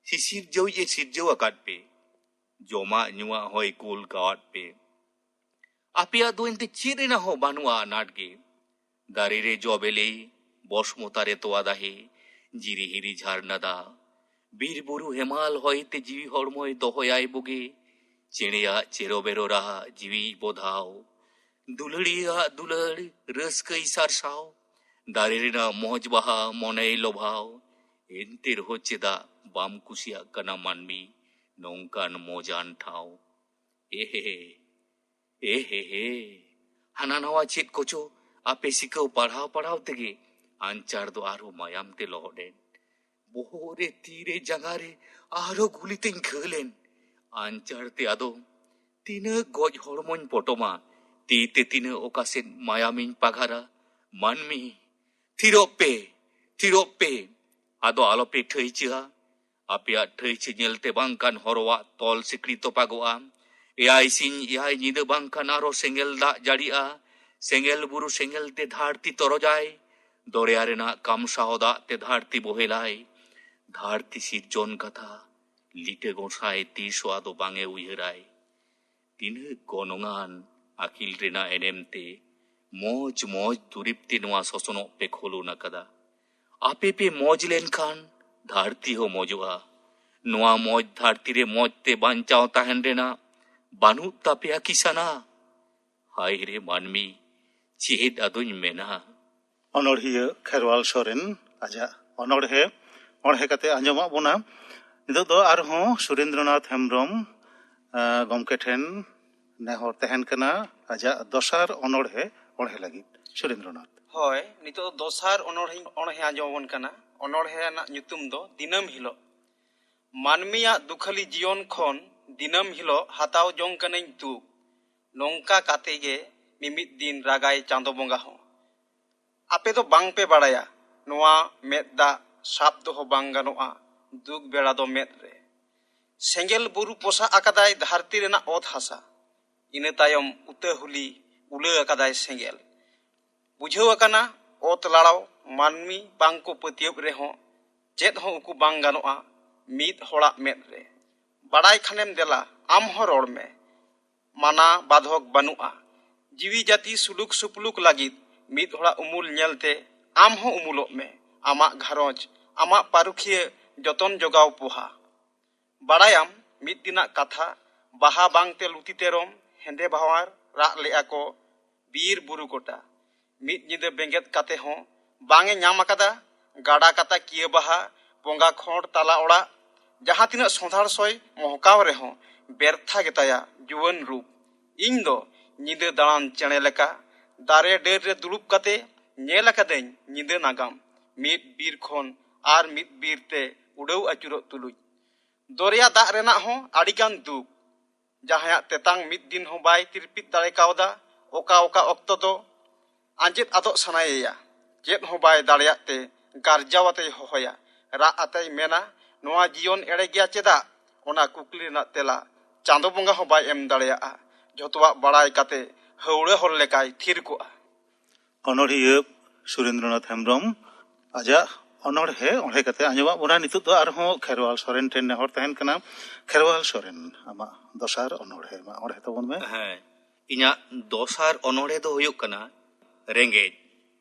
ᱥᱤᱥᱤᱨᱡᱟᱹᱣᱤᱡ ᱮ ᱥᱤᱨᱡᱟᱹᱣ ᱟᱠᱟᱫ ᱯᱮ᱾ ᱡᱚᱢᱟᱜ ᱧᱩᱣᱟᱜ ᱦᱚᱸᱭ ᱠᱩᱞ ᱠᱟᱣᱟᱫ ᱯᱮ᱾ ᱟᱯᱮᱭᱟᱜ ᱫᱚ ᱮᱱᱛᱮ ᱪᱮᱫ ᱨᱮᱱᱟᱜ ᱦᱚᱸ ᱵᱟᱹᱱᱩᱜᱼᱟ ᱟᱱᱟᱴ ᱜᱮ᱾ ᱫᱟᱨᱮ ᱨᱮ ᱡᱚ ᱵᱮᱞᱮ, ᱵᱚᱥᱢᱚᱛᱟ ᱨᱮ ᱛᱚᱣᱟ ᱫᱟᱦᱮ, ᱡᱤᱨᱤ ᱦᱤᱨᱤ ᱡᱷᱟᱨᱱᱟ ᱫᱟᱜ᱾ ᱵᱤᱨ ᱵᱩᱨᱩ ᱦᱮᱢᱟᱞ ᱦᱚᱭ ᱛᱮ ᱡᱤᱣᱤ ᱦᱚᱲᱢᱚᱭ ᱫᱚᱦᱚᱭᱟᱭ ᱵᱩᱜᱤ᱾ ᱪᱮᱬᱮᱭᱟᱜ ᱪᱮᱨᱚ ᱵᱮᱨᱚ ᱨᱟᱦᱟ ᱡᱤᱣᱤᱭ ᱵᱚᱫᱷᱟᱣ᱾ ᱫᱩᱞᱟᱹᱲᱤᱭᱟᱜ ᱫᱩᱞᱟᱹᱲ ᱨᱟᱹᱥᱠᱟᱹᱭ ᱥᱟᱨᱥᱟᱣ᱾ ᱫᱟᱨᱮ ᱨᱮᱱᱟᱜ ᱢᱚᱡᱽ ᱵᱟᱦᱟ ᱢᱚᱱᱮᱭ ᱞᱚᱵᱷᱟᱣ᱾ ᱮᱱᱛᱮ ᱨᱮᱦᱚᱸ ᱪᱮᱫᱟᱜ ᱵᱟᱢ ᱠᱩᱥᱤᱭᱟᱜ ᱠᱟᱱᱟ ᱢᱟᱹᱱᱢᱤ ᱱᱚᱝᱠᱟᱱ ᱢᱚᱡᱟᱱ ᱴᱷᱟᱶ? ᱮᱦᱮ, ᱮᱦᱮ ᱦᱮ᱾ ᱦᱟᱱᱟ ᱱᱟᱣᱟ ᱪᱮᱫ ᱠᱚᱪᱚ ᱟᱯᱮ ᱥᱤᱠᱟᱹᱣ ᱯᱟᱲᱦᱟᱣ ᱯᱟᱲᱦᱟᱣ ᱛᱮᱜᱮ ᱟᱧᱪᱟᱨ ᱫᱚ ᱟᱨᱦᱚᱸ ᱢᱟᱭᱟᱢ ᱛᱮ ᱞᱚᱦᱚᱫ ᱮᱱ᱾ ᱵᱚᱦᱚᱜ ᱨᱮ, ᱛᱤ ᱨᱮ, ᱡᱟᱸᱜᱟ ᱨᱮ ᱟᱨᱦᱚᱸ ᱜᱩᱞᱤ ᱛᱮᱧ ᱜᱷᱟᱹᱞ ᱮᱱ᱾ ᱟᱧᱪᱟᱨ ᱛᱮ ᱟᱫᱚ ᱛᱤᱱᱟᱹᱜ ᱜᱚᱡ ᱦᱚᱲᱢᱚᱧ ᱯᱚᱴᱚᱢᱟ? ᱛᱤ ᱛᱮ ᱛᱤᱱᱟᱹᱜ ᱚᱠᱟ ᱥᱮᱫ ᱢᱟᱭᱟᱢᱤᱧ ᱯᱟᱜᱷᱟᱨᱟ? ᱢᱟᱹᱱᱢᱤ, ᱛᱷᱤᱨᱚᱜ ᱯᱮ, ᱛᱷᱤᱨᱚᱜ ᱯᱮ᱾ ᱟᱫᱚ ᱟᱞᱚᱯᱮ ᱴᱷᱟᱹᱭᱪᱟᱹᱜᱼᱟ᱾ ᱟᱯᱮᱭᱟᱜ ᱴᱷᱟᱹᱭ ᱪᱮ ᱧᱮᱞᱛᱮ ᱵᱟᱝᱠᱷᱟᱱ ᱦᱚᱨᱚᱣᱟᱜ ᱛᱚᱞ ᱥᱤᱠᱲᱤ ᱛᱚᱯᱟᱜᱚᱜᱼᱟ᱾ ᱮᱭᱟᱭ ᱥᱤᱧ ᱮᱭᱟᱭ ᱧᱤᱫᱟᱹ ᱵᱟᱝᱠᱷᱟᱱ ᱟᱨᱦᱚᱸ ᱥᱮᱸᱜᱮᱞ ᱫᱟᱜ ᱡᱟᱹᱲᱤᱜᱼᱟ᱾ ᱥᱮᱸᱜᱮᱞ ᱵᱩᱨᱩ ᱥᱮᱸᱜᱮᱞ ᱛᱮ ᱫᱷᱟᱹᱨᱛᱤ ᱛᱚᱨᱚᱡᱟᱭ᱾ ᱫᱚᱨᱭᱟ ᱨᱮᱱᱟᱜ ᱠᱟᱢᱥᱟᱣ ᱫᱟᱜ ᱛᱮ ᱫᱷᱟᱹᱨᱛᱤ ᱵᱚᱦᱮᱞᱟᱭ᱾ ᱫᱷᱟᱹᱨᱛᱤ ᱥᱤᱨᱡᱚᱱ ᱠᱟᱛᱷᱟ ᱞᱤᱴᱟᱹ ᱜᱚᱸᱥᱟᱭ ᱛᱤᱥ ᱦᱚᱸ ᱟᱫᱚ ᱵᱟᱝ ᱮ ᱩᱭᱦᱟᱹᱨᱟᱭ᱾ ᱛᱤᱱᱟᱹᱜ ᱜᱚᱱᱚᱝᱟᱱ ᱟᱹᱠᱤᱞ ᱨᱮᱱᱟᱜ ᱮᱱᱮᱢ ᱛᱮ ᱢᱚᱡᱽ ᱢᱚᱡᱽ ᱫᱩᱨᱤᱵ ᱛᱮ ᱱᱚᱣᱟ ᱥᱚᱥᱚᱱᱚᱜ ᱯᱮ ᱠᱷᱚᱞᱚᱱ ᱟᱠᱟᱫᱟ᱾ ᱟᱯᱮ ᱯᱮ ᱢᱚᱡᱽ ᱞᱮᱱᱠᱷᱟᱱ ᱫᱷᱟᱹᱨᱛᱤ ᱦᱚᱸ ᱢᱚᱡᱚᱜᱼᱟ᱾ ᱱᱚᱣᱟ ᱢᱚᱡᱽ ᱫᱷᱟᱹᱨᱛᱤ ᱨᱮ ᱢᱚᱡᱽ ᱛᱮ ᱵᱟᱧᱪᱟᱣ ᱛᱟᱦᱮᱱ ᱨᱮᱱᱟᱜ ᱵᱟᱹᱱᱩᱜ ᱛᱟᱯᱮᱭᱟ ᱠᱤ ᱥᱟᱱᱟ? ᱦᱟᱭ ᱨᱮ ᱢᱟᱹᱱᱢᱤ, ᱪᱮᱫ ᱟᱫᱚᱧ ᱢᱮᱱᱟ? ᱚᱱᱚᱬᱦᱤᱭᱟᱹ ᱠᱷᱮᱨᱣᱟᱞ ᱥᱚᱨᱮᱱ ᱟᱡᱟᱜ ᱚᱱᱚᱬᱦᱮ ᱚᱬᱦᱮ ᱠᱟᱛᱮ ᱟᱸᱡᱚᱢᱟᱜ ᱵᱚᱱᱟ᱾ ᱱᱤᱛᱚᱜ ᱫᱚ ᱟᱨᱦᱚᱸ ᱥᱩᱨᱮᱱᱫᱨᱚᱱᱟᱛᱷ ᱦᱮᱢᱵᱨᱚᱢ ᱜᱚᱢᱠᱮ ᱴᱷᱮᱱ ᱱᱮᱦᱚᱨ ᱛᱟᱦᱮᱱ ᱠᱟᱱᱟ ᱟᱡᱟᱜ ᱫᱚᱥᱟᱨ ᱚᱱᱚᱬᱦᱮ ᱚᱬᱦᱮ ᱞᱟᱹᱜᱤᱫ᱾ ᱥᱩᱨᱮᱱᱫᱨᱚᱱᱟᱛᱷ᱾ ᱦᱳᱭ, ᱱᱤᱛᱚᱜ ᱫᱚ ᱫᱚᱥᱟᱨ ᱚᱱᱚᱬᱦᱮ ᱚᱬᱦᱮ ᱟᱸᱡᱚᱢ ᱟᱵᱚᱱ ᱠᱟᱱᱟ᱾ ᱚᱱᱚᱬᱦᱮ ᱨᱮᱱᱟᱜ ᱧᱩᱛᱩᱢ ᱫᱚ ᱫᱤᱱᱟᱹᱢ ᱦᱤᱞᱳᱜ᱾ ᱢᱟᱹᱱᱢᱤᱭᱟᱜ ᱫᱩᱠᱷᱟᱹᱞᱤ ᱡᱤᱭᱚᱱ ᱠᱷᱚᱱ ᱫᱤᱱᱟᱹᱢ ᱦᱤᱞᱳᱜ ᱦᱟᱛᱟᱣ ᱡᱚᱝ ᱠᱟᱹᱱᱟᱹᱧ ᱫᱩᱠ᱾ ᱱᱚᱝᱠᱟ ᱠᱟᱛᱮ ᱜᱮ ᱢᱤᱢᱤᱫ ᱫᱤᱱ ᱨᱟᱜᱟᱭ ᱪᱟᱸᱫᱚ ᱵᱚᱸᱜᱟ ᱦᱚᱸ᱾ ᱟᱯᱮ ᱫᱚ ᱵᱟᱝ ᱯᱮ ᱵᱟᱲᱟᱭᱟ, ᱱᱚᱣᱟ ᱢᱮᱫ ᱫᱟᱜ ᱥᱟᱵ ᱫᱚᱦᱚ ᱵᱟᱝ ᱜᱟᱱᱚᱜᱼᱟ ᱫᱩᱠ ᱵᱮᱲᱟ ᱫᱚ ᱢᱮᱫ ᱨᱮ᱾ ᱥᱮᱸᱜᱮᱞ ᱵᱩᱨᱩ ᱯᱚᱥᱟᱜ ᱟᱠᱟᱫᱟᱭ ᱫᱷᱟᱹᱨᱛᱤ ᱨᱮᱱᱟᱜ ᱚᱛ ᱦᱟᱥᱟ᱾ ᱤᱱᱟᱹ ᱛᱟᱭᱚᱢ ᱩᱛᱟᱹ ᱦᱩᱞᱤ ᱩᱞᱟᱹ ᱟᱠᱟᱫᱟᱭ ᱥᱮᱸᱜᱮᱞ᱾ ᱵᱩᱡᱷᱟᱹᱣ ᱟᱠᱟᱱᱟ ᱚᱛ ᱞᱟᱲᱟᱣ ᱢᱟᱹᱱᱢᱤ ᱵᱟᱝ ᱠᱚ ᱯᱟᱹᱛᱭᱟᱹᱣ ᱨᱮᱦᱚᱸ ᱪᱮᱫ ᱦᱚᱸ ᱩᱠᱩ ᱵᱟᱝ ᱜᱟᱱᱚᱜᱼᱟ ᱢᱤᱫ ᱦᱚᱲᱟᱜ ᱢᱮᱫ ᱨᱮ᱾ ᱵᱟᱲᱟᱭ ᱠᱷᱟᱱᱮᱢ ᱫᱮᱞᱟ ᱟᱢ ᱦᱚᱸ ᱨᱚᱲ ᱢᱮ᱾ ᱢᱟᱱᱟ ᱵᱟᱫᱷᱚᱠ ᱵᱟᱹᱱᱩᱜᱼᱟ᱾ ᱡᱤᱣᱤ ᱡᱟᱹᱛᱤ ᱥᱩᱞᱩᱠ ᱥᱩᱯᱞᱩᱠ ᱞᱟᱹᱜᱤᱫ ᱢᱤᱫ ᱦᱚᱲᱟᱜ ᱩᱢᱩᱞ ᱧᱮᱞᱛᱮ ᱟᱢ ᱦᱚᱸ ᱩᱢᱩᱞᱚᱜ ᱢᱮ᱾ ᱟᱢᱟᱜ ᱜᱷᱟᱨᱚᱸᱡᱽ, ᱟᱢᱟᱜ ᱯᱟᱹᱨᱩᱠᱷᱤᱭᱟᱹ ᱡᱚᱛᱚᱱ ᱡᱚᱜᱟᱣ ᱯᱚᱦᱟ᱾ ᱵᱟᱲᱟᱭᱟᱢ ᱢᱤᱫ ᱫᱤᱱᱟᱜ ᱠᱟᱛᱷᱟ, ᱵᱟᱦᱟ ᱵᱟᱝᱛᱮ ᱞᱩᱛᱤ ᱛᱮᱨᱚᱢ, ᱦᱮᱸᱫᱮ ᱵᱷᱟᱶᱟᱨ ᱨᱟᱜ ᱞᱮᱜᱼᱟ ᱠᱚ ᱵᱤᱨ ᱵᱩᱨᱩ ᱜᱚᱴᱟ᱾ ᱢᱤᱫ ᱧᱤᱫᱟᱹ ᱵᱮᱸᱜᱮᱫ ᱠᱟᱛᱮ ᱦᱚᱸ ᱵᱟᱝ ᱮ ᱧᱟᱢ ᱟᱠᱟᱫᱟ᱾ ᱜᱟᱰᱟ ᱠᱟᱛᱟ ᱠᱤᱭᱟᱹ ᱵᱟᱦᱟ, ᱵᱚᱸᱜᱟ ᱠᱷᱚᱸᱰ ᱛᱟᱞᱟ ᱚᱲᱟᱜ, ᱡᱟᱦᱟᱸ ᱛᱤᱱᱟᱹᱜ ᱥᱚᱸᱫᱷᱟᱲ ᱥᱚᱭ ᱢᱚᱦᱠᱟᱣ ᱨᱮᱦᱚᱸ ᱵᱮᱨᱛᱷᱟ ᱜᱮᱛᱟᱭᱟ ᱡᱩᱣᱟᱹᱱ ᱨᱩᱯ᱾ ᱤᱧ ᱫᱚ ᱧᱤᱫᱟᱹ ᱫᱟᱬᱟᱱ ᱪᱮᱬᱮ ᱞᱮᱠᱟ ᱫᱟᱨᱮ ᱰᱟᱹᱨ ᱨᱮ ᱫᱩᱲᱩᱵ ᱠᱟᱛᱮ ᱧᱮᱞ ᱟᱠᱟᱫᱟᱹᱧ ᱧᱤᱫᱟᱹ ᱱᱟᱜᱟᱢ, ᱢᱤᱫ ᱵᱤᱨ ᱠᱷᱚᱱ ᱟᱨ ᱢᱤᱫ ᱵᱤᱨ ᱛᱮ ᱩᱰᱟᱹᱣ ᱟᱹᱪᱩᱨᱚᱜ ᱛᱩᱞᱩᱡ᱾ ᱫᱚᱨᱭᱟ ᱫᱟᱜ ᱨᱮᱱᱟᱜ ᱦᱚᱸ ᱟᱹᱰᱤᱜᱟᱱ ᱫᱩᱠ᱾ ᱡᱟᱦᱟᱸᱭᱟᱜ ᱛᱮᱛᱟᱝ ᱢᱤᱫ ᱫᱤᱱ ᱦᱚᱸ ᱵᱟᱭ ᱛᱤᱨᱯᱤᱫ ᱫᱟᱲᱮ ᱠᱟᱣᱫᱟ, ᱚᱠᱟ ᱚᱠᱟ ᱚᱠᱛᱚ ᱫᱚ ᱟᱸᱡᱮᱫ ᱟᱫᱚᱜ ᱥᱟᱱᱟᱭᱮᱭᱟ᱾ ᱪᱮᱫ ᱦᱚᱸ ᱵᱟᱭ ᱫᱟᱲᱮᱭᱟᱜ ᱛᱮ ᱜᱟᱨᱡᱟᱣ ᱟᱛᱮᱭ ᱦᱚᱦᱚᱭᱟ, ᱨᱟᱜ ᱟᱛᱮᱭ ᱢᱮᱱᱟ, ᱱᱚᱣᱟ ᱡᱤᱭᱚᱱ ᱮᱲᱮ ᱜᱮᱭᱟ ᱪᱮᱫᱟᱜ? ᱚᱱᱟ ᱠᱩᱠᱞᱤ ᱨᱮᱱᱟᱜ ᱛᱮᱞᱟ ᱪᱟᱸᱫᱚ ᱵᱚᱸᱜᱟ ᱦᱚᱸ ᱵᱟᱭ ᱮᱢ ᱫᱟᱲᱮᱭᱟᱜᱼᱟ᱾ ᱡᱷᱚᱛᱚᱣᱟᱜ ᱵᱟᱲᱟᱭ ᱠᱟᱛᱮ ᱦᱟᱹᱣᱲᱟᱹ ᱦᱚᱲ ᱞᱮᱠᱟᱭ ᱛᱷᱤᱨ ᱠᱚᱜᱼᱟ᱾ ᱚᱱᱚᱬᱦᱤᱭᱟᱹ ᱥᱩᱨᱮᱱᱫᱨᱚᱱᱟᱛᱷ ᱦᱮᱢᱵᱨᱚᱢ ᱟᱡᱟᱜ ᱚᱱᱚᱬᱦᱮ ᱚᱬᱦᱮ ᱠᱟᱛᱮ ᱟᱸᱡᱚᱢᱟᱜ ᱵᱚᱱᱟ᱾ ᱱᱤᱛᱚᱜ ᱫᱚ ᱟᱨᱦᱚᱸ ᱠᱷᱮᱨᱣᱟᱞ ᱥᱚᱨᱮᱱ ᱴᱷᱮᱱ ᱱᱮᱦᱚᱨ ᱛᱟᱦᱮᱱ ᱠᱟᱱᱟ᱾ ᱠᱷᱮᱨᱣᱟᱞ ᱥᱚᱨᱮᱱ, ᱟᱢᱟᱜ ᱫᱚᱥᱟᱨ ᱚᱱᱚᱬᱦᱮ ᱢᱟ ᱚᱬᱦᱮ ᱛᱟᱵᱚᱱ ᱢᱮ᱾ ᱦᱮᱸ, ᱤᱧᱟᱹᱜ ᱫᱚᱥᱟᱨ ᱚᱱᱚᱬᱦᱮ ᱫᱚ ᱦᱩᱭᱩᱜ ᱠᱟᱱᱟ ᱨᱮᱸᱜᱮᱡ᱾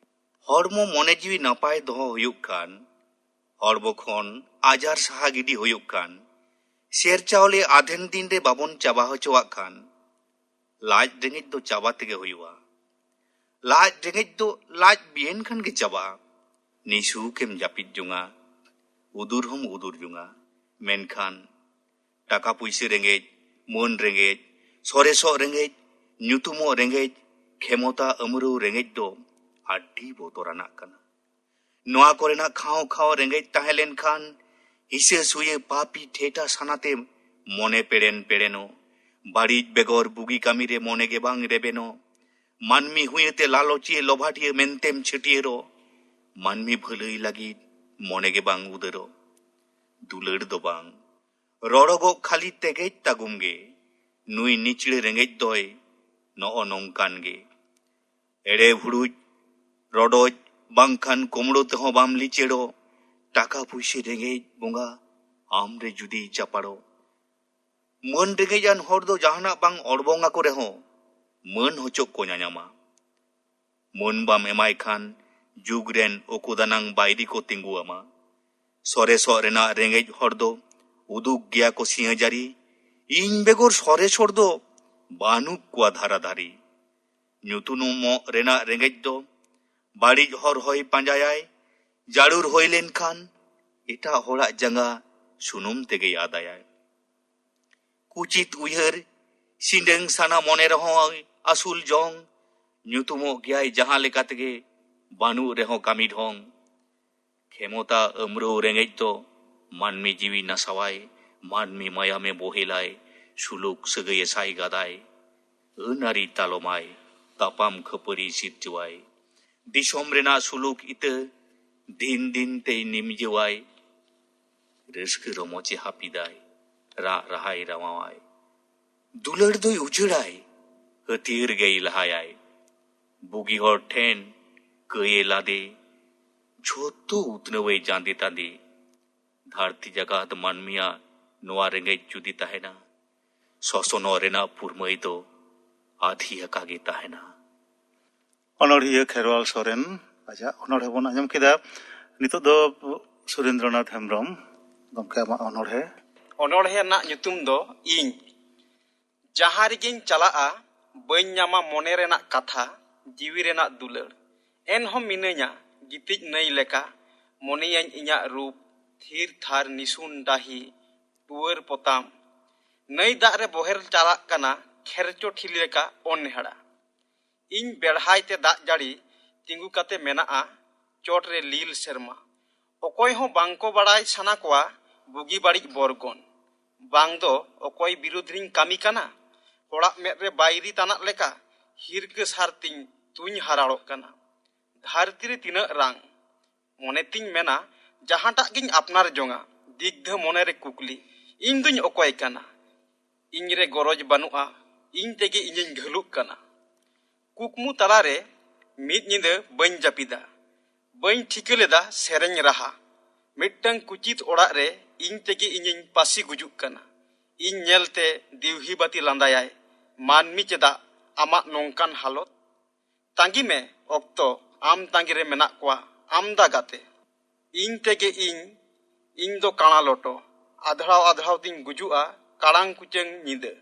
ᱦᱚᱲᱢᱚ ᱢᱚᱱᱮ ᱡᱤᱣᱤ ᱱᱟᱯᱟᱭ ᱫᱚᱦᱚ ᱦᱩᱭᱩᱜ ᱠᱷᱟᱱ, ᱦᱚᱲᱢᱚ ᱠᱷᱚᱱ ᱟᱡᱟᱨ ᱥᱟᱦᱟ ᱜᱤᱰᱤ ᱦᱩᱭᱩᱜ ᱠᱷᱟᱱ, ᱥᱮᱨ ᱪᱟᱣᱞᱮ ᱟᱫᱷᱮᱱ ᱫᱤᱱ ᱨᱮ ᱵᱟᱵᱚᱱ ᱪᱟᱵᱟ ᱦᱚᱪᱚᱣᱟᱜ ᱠᱷᱟᱱ, ᱞᱟᱡ ᱨᱮᱸᱜᱮᱡ ᱫᱚ ᱪᱟᱵᱟ ᱛᱮᱜᱮ ᱦᱩᱭᱩᱜᱼᱟ᱾ ᱞᱟᱡ ᱨᱮᱸᱜᱮᱡ ᱫᱚ ᱞᱟᱡ ᱵᱤᱭᱮᱱ ᱠᱷᱟᱱ ᱜᱮ ᱪᱟᱵᱟᱜᱼᱟ᱾ ᱱᱤᱥᱩᱠᱮᱢ ᱡᱟᱹᱯᱤᱫ ᱡᱚᱝᱟ, ᱩᱫᱩᱨ ᱦᱚᱸᱢ ᱩᱫᱩᱨ ᱡᱚᱝᱟ᱾ ᱢᱮᱱᱠᱷᱟᱱ ᱴᱟᱠᱟ ᱯᱩᱭᱥᱟᱹ ᱨᱮᱸᱜᱮᱡ, ᱢᱟᱹᱱ ᱨᱮᱸᱜᱮᱡ, ᱥᱚᱨᱮᱥᱚᱜ ᱨᱮᱸᱜᱮᱡ, ᱧᱩᱛᱩᱢᱚᱜ ᱨᱮᱸᱜᱮᱡ, ᱠᱷᱮᱢᱚᱛᱟ ᱟᱹᱢᱨᱟᱹᱣ ᱨᱮᱸᱜᱮᱡ ᱫᱚ ᱟᱹᱰᱤ ᱵᱚᱛᱚᱨᱟᱱᱟᱜ ᱠᱟᱱᱟ᱾ ᱱᱚᱣᱟ ᱠᱚᱨᱮᱱᱟᱜ ᱠᱷᱟᱶ ᱠᱷᱟᱶ ᱨᱮᱸᱜᱮᱡ ᱛᱟᱦᱮᱸ ᱞᱮᱱᱠᱷᱟᱱ, ᱦᱤᱥᱟᱹ ᱥᱩᱭᱟᱹ ᱯᱟᱯᱤ ᱴᱷᱮᱴᱟ ᱥᱟᱱᱟᱛᱮ ᱢᱚᱱᱮ ᱯᱮᱲᱮᱱ ᱯᱮᱲᱮᱱᱚᱜ᱾ ᱵᱟᱹᱲᱤᱡ ᱵᱮᱜᱚᱨ ᱵᱩᱜᱤ ᱠᱟᱹᱢᱤ ᱨᱮ ᱢᱚᱱᱮ ᱜᱮ ᱵᱟᱝ ᱨᱮᱵᱮᱱᱚᱜ᱾ ᱢᱟᱹᱱᱢᱤ ᱦᱩᱭᱟᱹᱛᱮ ᱞᱟᱞᱚᱪᱤᱭᱟᱹ ᱞᱚᱵᱷᱟᱴᱤᱭᱟᱹ ᱢᱮᱱᱛᱮᱢ ᱪᱷᱟᱹᱴᱭᱟᱹᱨᱚᱜ᱾ ᱢᱟᱹᱱᱢᱤ ᱵᱷᱟᱹᱞᱟᱹᱭ ᱞᱟᱹᱜᱤᱫ ᱢᱚᱱᱮ ᱜᱮ ᱵᱟᱝ ᱩᱫᱟᱹᱨᱚᱜ᱾ ᱫᱩᱞᱟᱹᱲ ᱫᱚ ᱵᱟᱝ, ᱨᱚᱲᱚᱜᱚᱜ ᱠᱷᱟᱹᱞᱤ ᱛᱮᱜᱮᱡ ᱛᱟᱹᱜᱩᱢ ᱜᱮ᱾ ᱱᱩᱭ ᱱᱤᱪᱲᱟᱹ ᱨᱮᱸᱜᱮᱡ ᱫᱚᱭ ᱱᱚᱜᱼᱚ ᱱᱚᱝᱠᱟᱱ ᱜᱮ᱾ ᱮᱲᱮ ᱵᱷᱩᱲᱩᱡ, ᱨᱚᱰᱚᱡ, ᱵᱟᱝᱠᱷᱟᱱ ᱠᱩᱢᱲᱩ ᱛᱮᱦᱚᱸ ᱵᱟᱢ ᱞᱤᱪᱟᱹᱲᱚᱜ᱾ ᱴᱟᱠᱟ ᱯᱩᱭᱥᱟᱹ ᱨᱮᱸᱜᱮᱡ ᱵᱚᱸᱜᱟ ᱟᱢ ᱨᱮ ᱡᱩᱫᱤᱭ ᱪᱟᱯᱟᱲᱚᱜ᱾ ᱢᱟᱹᱱ ᱨᱮᱸᱜᱮᱡ ᱟᱱ ᱦᱚᱲ ᱫᱚ ᱡᱟᱦᱟᱱᱟᱜ ᱵᱟᱝ ᱚᱲᱵᱚᱝ ᱟᱠᱚ ᱨᱮᱦᱚᱸ ᱢᱟᱹᱱ ᱦᱚᱪᱚᱜ ᱠᱚ ᱧᱟᱧᱟᱢᱟ᱾ ᱢᱟᱹᱱ ᱵᱟᱢ ᱮᱢᱟᱭ ᱠᱷᱟᱱ ᱡᱩᱜᱽ ᱨᱮᱱ ᱩᱠᱩ ᱫᱟᱱᱟᱝ ᱵᱟᱹᱭᱨᱤ ᱠᱚ ᱛᱤᱸᱜᱩ ᱟᱢᱟ᱾ ᱥᱚᱨᱮᱥᱚᱜ ᱨᱮᱱᱟᱜ ᱨᱮᱸᱜᱮᱡ ᱦᱚᱲ ᱫᱚ ᱩᱫᱩᱜ ᱜᱮᱭᱟ ᱠᱚ ᱥᱤᱸᱦᱟᱹ ᱡᱟᱹᱨᱤ᱾ ᱤᱧ ᱵᱮᱜᱚᱨ ᱥᱚᱨᱮᱥ ᱦᱚᱲ ᱫᱚ ᱵᱟᱹᱱᱩᱜ ᱠᱚᱣᱟ ᱫᱷᱟᱨᱟ ᱫᱷᱟᱨᱤ᱾ ᱧᱩᱛᱩᱢᱚᱜ ᱨᱮᱱᱟᱜ ᱨᱮᱸᱜᱮᱡ ᱫᱚ ᱵᱟᱹᱲᱤᱡ ᱦᱚᱨ ᱦᱚᱭ ᱯᱟᱸᱡᱟᱭᱟᱭ᱾ ᱡᱟᱹᱨᱩᱲ ᱦᱩᱭ ᱞᱮᱱᱠᱷᱟᱱ ᱮᱴᱟᱜ ᱦᱚᱲᱟᱜ ᱡᱟᱸᱜᱟ ᱥᱩᱱᱩᱢ ᱛᱮᱜᱮᱭ ᱟᱫᱟᱭᱟᱭ᱾ ᱠᱩᱪᱤᱛ ᱩᱭᱦᱟᱹᱨ, ᱥᱤᱸᱰᱟᱹᱝ ᱥᱟᱱᱟ ᱢᱚᱱᱮ ᱨᱮᱦᱚᱸ ᱟᱹᱥᱩᱞ ᱡᱚᱝ᱾ ᱧᱩᱛᱩᱢᱚᱜ ᱜᱮᱭᱟᱭ ᱡᱟᱦᱟᱸ ᱞᱮᱠᱟ ᱛᱮᱜᱮ, ᱵᱟᱹᱱᱩᱜ ᱨᱮᱦᱚᱸ ᱠᱟᱹᱢᱤ ᱰᱷᱚᱝ᱾ ᱠᱷᱮᱢᱚᱛᱟ ᱟᱹᱢᱨᱟᱹᱣ ᱨᱮᱸᱜᱮᱡ ᱫᱚ ᱢᱟᱹᱱᱢᱤ ᱡᱤᱣᱤ ᱱᱟᱥᱟᱣᱟᱭ, ᱢᱟᱹᱱᱢᱤ ᱢᱟᱭᱟᱢᱮ ᱵᱚᱦᱮᱞᱟᱭ, ᱥᱩᱞᱩᱠ ᱥᱟᱹᱜᱟᱹᱭᱮ ᱥᱟᱭ ᱜᱟᱫᱟᱭ᱾ ᱟᱹᱱ ᱟᱹᱨᱤ ᱛᱟᱞᱚᱢᱟᱭ, ᱛᱟᱯᱟᱢ ᱠᱷᱟᱹᱯᱟᱹᱨᱤ ᱥᱤᱨᱡᱟᱹᱣᱟᱭ᱾ ᱫᱤᱥᱚᱢ ᱨᱮᱱᱟᱜ ᱥᱩᱞᱩᱠ ᱤᱛᱟᱹ ᱫᱤᱱ ᱫᱤᱱ ᱛᱮᱭ ᱱᱤᱢᱡᱟᱹᱣᱟᱭ᱾ ᱨᱟᱹᱥᱠᱟᱹ ᱨᱚᱢᱚᱡᱮ ᱦᱟᱹᱯᱤᱫᱟᱭ, ᱨᱟᱜ ᱨᱟᱦᱟᱭ ᱨᱟᱣᱟᱣᱟᱭ᱾ ᱫᱩᱞᱟᱹᱲ ᱫᱚᱭ ᱩᱪᱟᱹᱲᱟᱭ, ᱦᱟᱹᱛᱭᱟᱹᱨ ᱜᱮᱭ ᱞᱟᱦᱟᱭᱟᱭ᱾ ᱵᱩᱜᱤ ᱦᱚᱲ ᱴᱷᱮᱱ ᱠᱟᱹᱭᱮ ᱞᱟᱫᱮ, ᱡᱷᱚᱛᱚ ᱩᱛᱱᱟᱹᱣᱮ ᱡᱟᱸᱫᱮ ᱛᱟᱸᱫᱮ᱾ ᱫᱷᱟᱹᱨᱛᱤ ᱡᱟᱠᱟᱛ ᱢᱟᱹᱱᱢᱤᱭᱟᱜ ᱱᱚᱣᱟ ᱨᱮᱸᱜᱮᱡ ᱡᱩᱫᱤ ᱛᱟᱦᱮᱱᱟ, ᱥᱚᱥᱚᱱᱚᱜ ᱨᱮᱱᱟᱜ ᱯᱩᱨᱢᱟᱹᱭ ᱫᱚ ᱟᱹᱫᱷᱤ ᱟᱠᱟ ᱜᱮ ᱛᱟᱦᱮᱱᱟ᱾ ᱚᱱᱚᱬᱦᱤᱭᱟᱹ ᱠᱷᱮᱨᱣᱟᱞ ᱥᱚᱨᱮᱱ ᱟᱡᱟᱜ ᱚᱱᱚᱬᱦᱮ ᱵᱚᱱ ᱟᱸᱡᱚᱢ ᱠᱮᱫᱟ᱾ ᱱᱤᱛᱚᱜ ᱫᱚ ᱥᱩᱨᱮᱱᱫᱨᱚᱱᱟᱛᱷ ᱦᱮᱢᱵᱨᱚᱢ ᱜᱚᱢᱠᱮ ᱟᱢᱟᱜ ᱚᱱᱚᱬᱦᱮ᱾ ᱚᱱᱚᱬᱦᱮ ᱨᱮᱱᱟᱜ ᱧᱩᱛᱩᱢ ᱫᱚ ᱤᱧ᱾ ᱡᱟᱦᱟᱸ ᱨᱮᱜᱮᱧ ᱪᱟᱞᱟᱜᱼᱟ, ᱵᱟᱹᱧ ᱧᱟᱢᱟ ᱢᱚᱱᱮ ᱨᱮᱱᱟᱜ ᱠᱟᱛᱷᱟ, ᱡᱤᱣᱤ ᱨᱮᱱᱟᱜ ᱫᱩᱞᱟᱹᱲ᱾ ᱮᱱᱦᱚᱸ ᱢᱤᱱᱟᱹᱧᱟ ᱜᱤᱛᱤᱡ ᱱᱟᱹᱭ ᱞᱮᱠᱟ, ᱢᱚᱱᱮᱭᱟᱹᱧ ᱤᱧᱟᱜ ᱨᱩᱯ, ᱛᱷᱤᱨ ᱛᱷᱟᱨ ᱱᱤᱥᱩᱱ ᱰᱟᱹᱦᱤ, ᱫᱩᱣᱟᱹᱨ ᱯᱚᱛᱟᱢ᱾ ᱱᱟᱹᱭ ᱫᱟᱜ ᱨᱮ ᱵᱚᱦᱮᱞ ᱪᱟᱞᱟᱜ ᱠᱟᱱᱟ, ᱠᱷᱮᱨᱪᱚ ᱴᱷᱤᱞᱤ ᱞᱮᱠᱟ ᱚᱱᱦᱮᱲᱟ᱾ ᱤᱧ ᱵᱮᱲᱦᱟᱭ ᱛᱮ ᱫᱟᱜ ᱡᱟᱹᱲᱤ ᱛᱤᱸᱜᱩ ᱠᱟᱛᱮ ᱢᱮᱱᱟᱜᱼᱟ ᱪᱚᱴ ᱨᱮ ᱞᱤᱞ ᱥᱮᱨᱢᱟ᱾ ᱚᱠᱚᱭ ᱦᱚᱸ ᱵᱟᱝ ᱠᱚ ᱵᱟᱲᱟᱭ ᱥᱟᱱᱟ ᱠᱚᱣᱟ ᱵᱩᱜᱤ ᱵᱟᱹᱲᱤᱡ ᱵᱚᱨᱜᱚᱱ᱾ ᱵᱟᱝ ᱫᱚ ᱚᱠᱚᱭ ᱵᱤᱨᱩᱫᱷ ᱨᱤᱧ ᱠᱟᱹᱢᱤ ᱠᱟᱱᱟ᱾ ᱦᱚᱲᱟᱜ ᱢᱮᱫ ᱨᱮ ᱵᱟᱹᱭᱨᱤ ᱛᱟᱱᱟᱜ ᱞᱮᱠᱟ ᱦᱤᱨᱠᱟᱹ ᱥᱟᱨ ᱛᱤᱧ ᱛᱩᱧ ᱦᱟᱨᱟᱲᱚᱜ ᱠᱟᱱᱟ᱾ ᱫᱷᱟᱹᱨᱛᱤ ᱨᱮ ᱛᱤᱱᱟᱹᱜ ᱨᱟᱝ᱾ ᱢᱚᱱᱮ ᱛᱤᱧ ᱢᱮᱱᱟ, ᱡᱟᱦᱟᱸᱴᱟᱜ ᱜᱤᱧ ᱟᱯᱱᱟᱨ ᱡᱚᱝᱟ, ᱫᱤᱜᱽᱫᱷᱟᱹ ᱢᱚᱱᱮ ᱨᱮ ᱠᱩᱠᱞᱤ, ᱤᱧ ᱫᱩᱧ ᱚᱠᱚᱭ ᱠᱟᱱᱟ? ᱤᱧ ᱨᱮ ᱜᱚᱨᱚᱡᱽ ᱵᱟᱹᱱᱩᱜᱼᱟ, ᱤᱧ ᱛᱮᱜᱮ ᱤᱧᱤᱧ ᱜᱷᱟᱹᱞᱩᱜ ᱠᱟᱱᱟ᱾ ᱠᱩᱠᱢᱩ ᱛᱟᱞᱟᱨᱮ ᱢᱤᱫ ᱧᱤᱫᱟᱹ ᱵᱟᱹᱧ ᱡᱟᱹᱯᱤᱫᱟ᱾ ᱵᱟᱹᱧ ᱴᱷᱤᱠᱟᱹ ᱞᱮᱫᱟ ᱥᱮᱨᱮᱧ ᱨᱟᱦᱟ᱾ ᱢᱤᱫᱴᱟᱝ ᱠᱩᱪᱤᱛ ᱚᱲᱟᱜ ᱨᱮ ᱤᱧ ᱛᱮᱜᱮ ᱤᱧᱤᱧ ᱯᱟᱹᱥᱤ ᱜᱩᱡᱩᱜ ᱠᱟᱱᱟ᱾ ᱤᱧ ᱧᱮᱞᱛᱮ ᱫᱤᱣᱦᱤ ᱵᱟᱹᱛᱤ ᱞᱟᱸᱫᱟᱭᱟᱭ, ᱢᱟᱹᱱᱢᱤ ᱪᱮᱫᱟᱜ ᱟᱢᱟᱜ ᱱᱚᱝᱠᱟᱱ ᱦᱟᱞᱚᱛ? ᱛᱟᱸᱜᱤ ᱢᱮ ᱚᱠᱛᱚ, ᱟᱢ ᱛᱟᱸᱜᱤ ᱨᱮ ᱢᱮᱱᱟᱜ ᱠᱚᱣᱟ ᱟᱢᱫᱟ ᱜᱟᱛᱮ᱾ ᱤᱧ ᱛᱮᱜᱮ ᱤᱧ, ᱤᱧ ᱫᱚ ᱠᱟᱬᱟ ᱞᱚᱴᱚ, ᱟᱫᱷᱲᱟᱣ ᱟᱫᱷᱲᱟᱣ ᱛᱤᱧ ᱜᱩᱡᱩᱜᱼᱟ ᱠᱟᱲᱟᱝ ᱠᱩᱪᱟᱹᱝ ᱧᱤᱫᱟᱹ᱾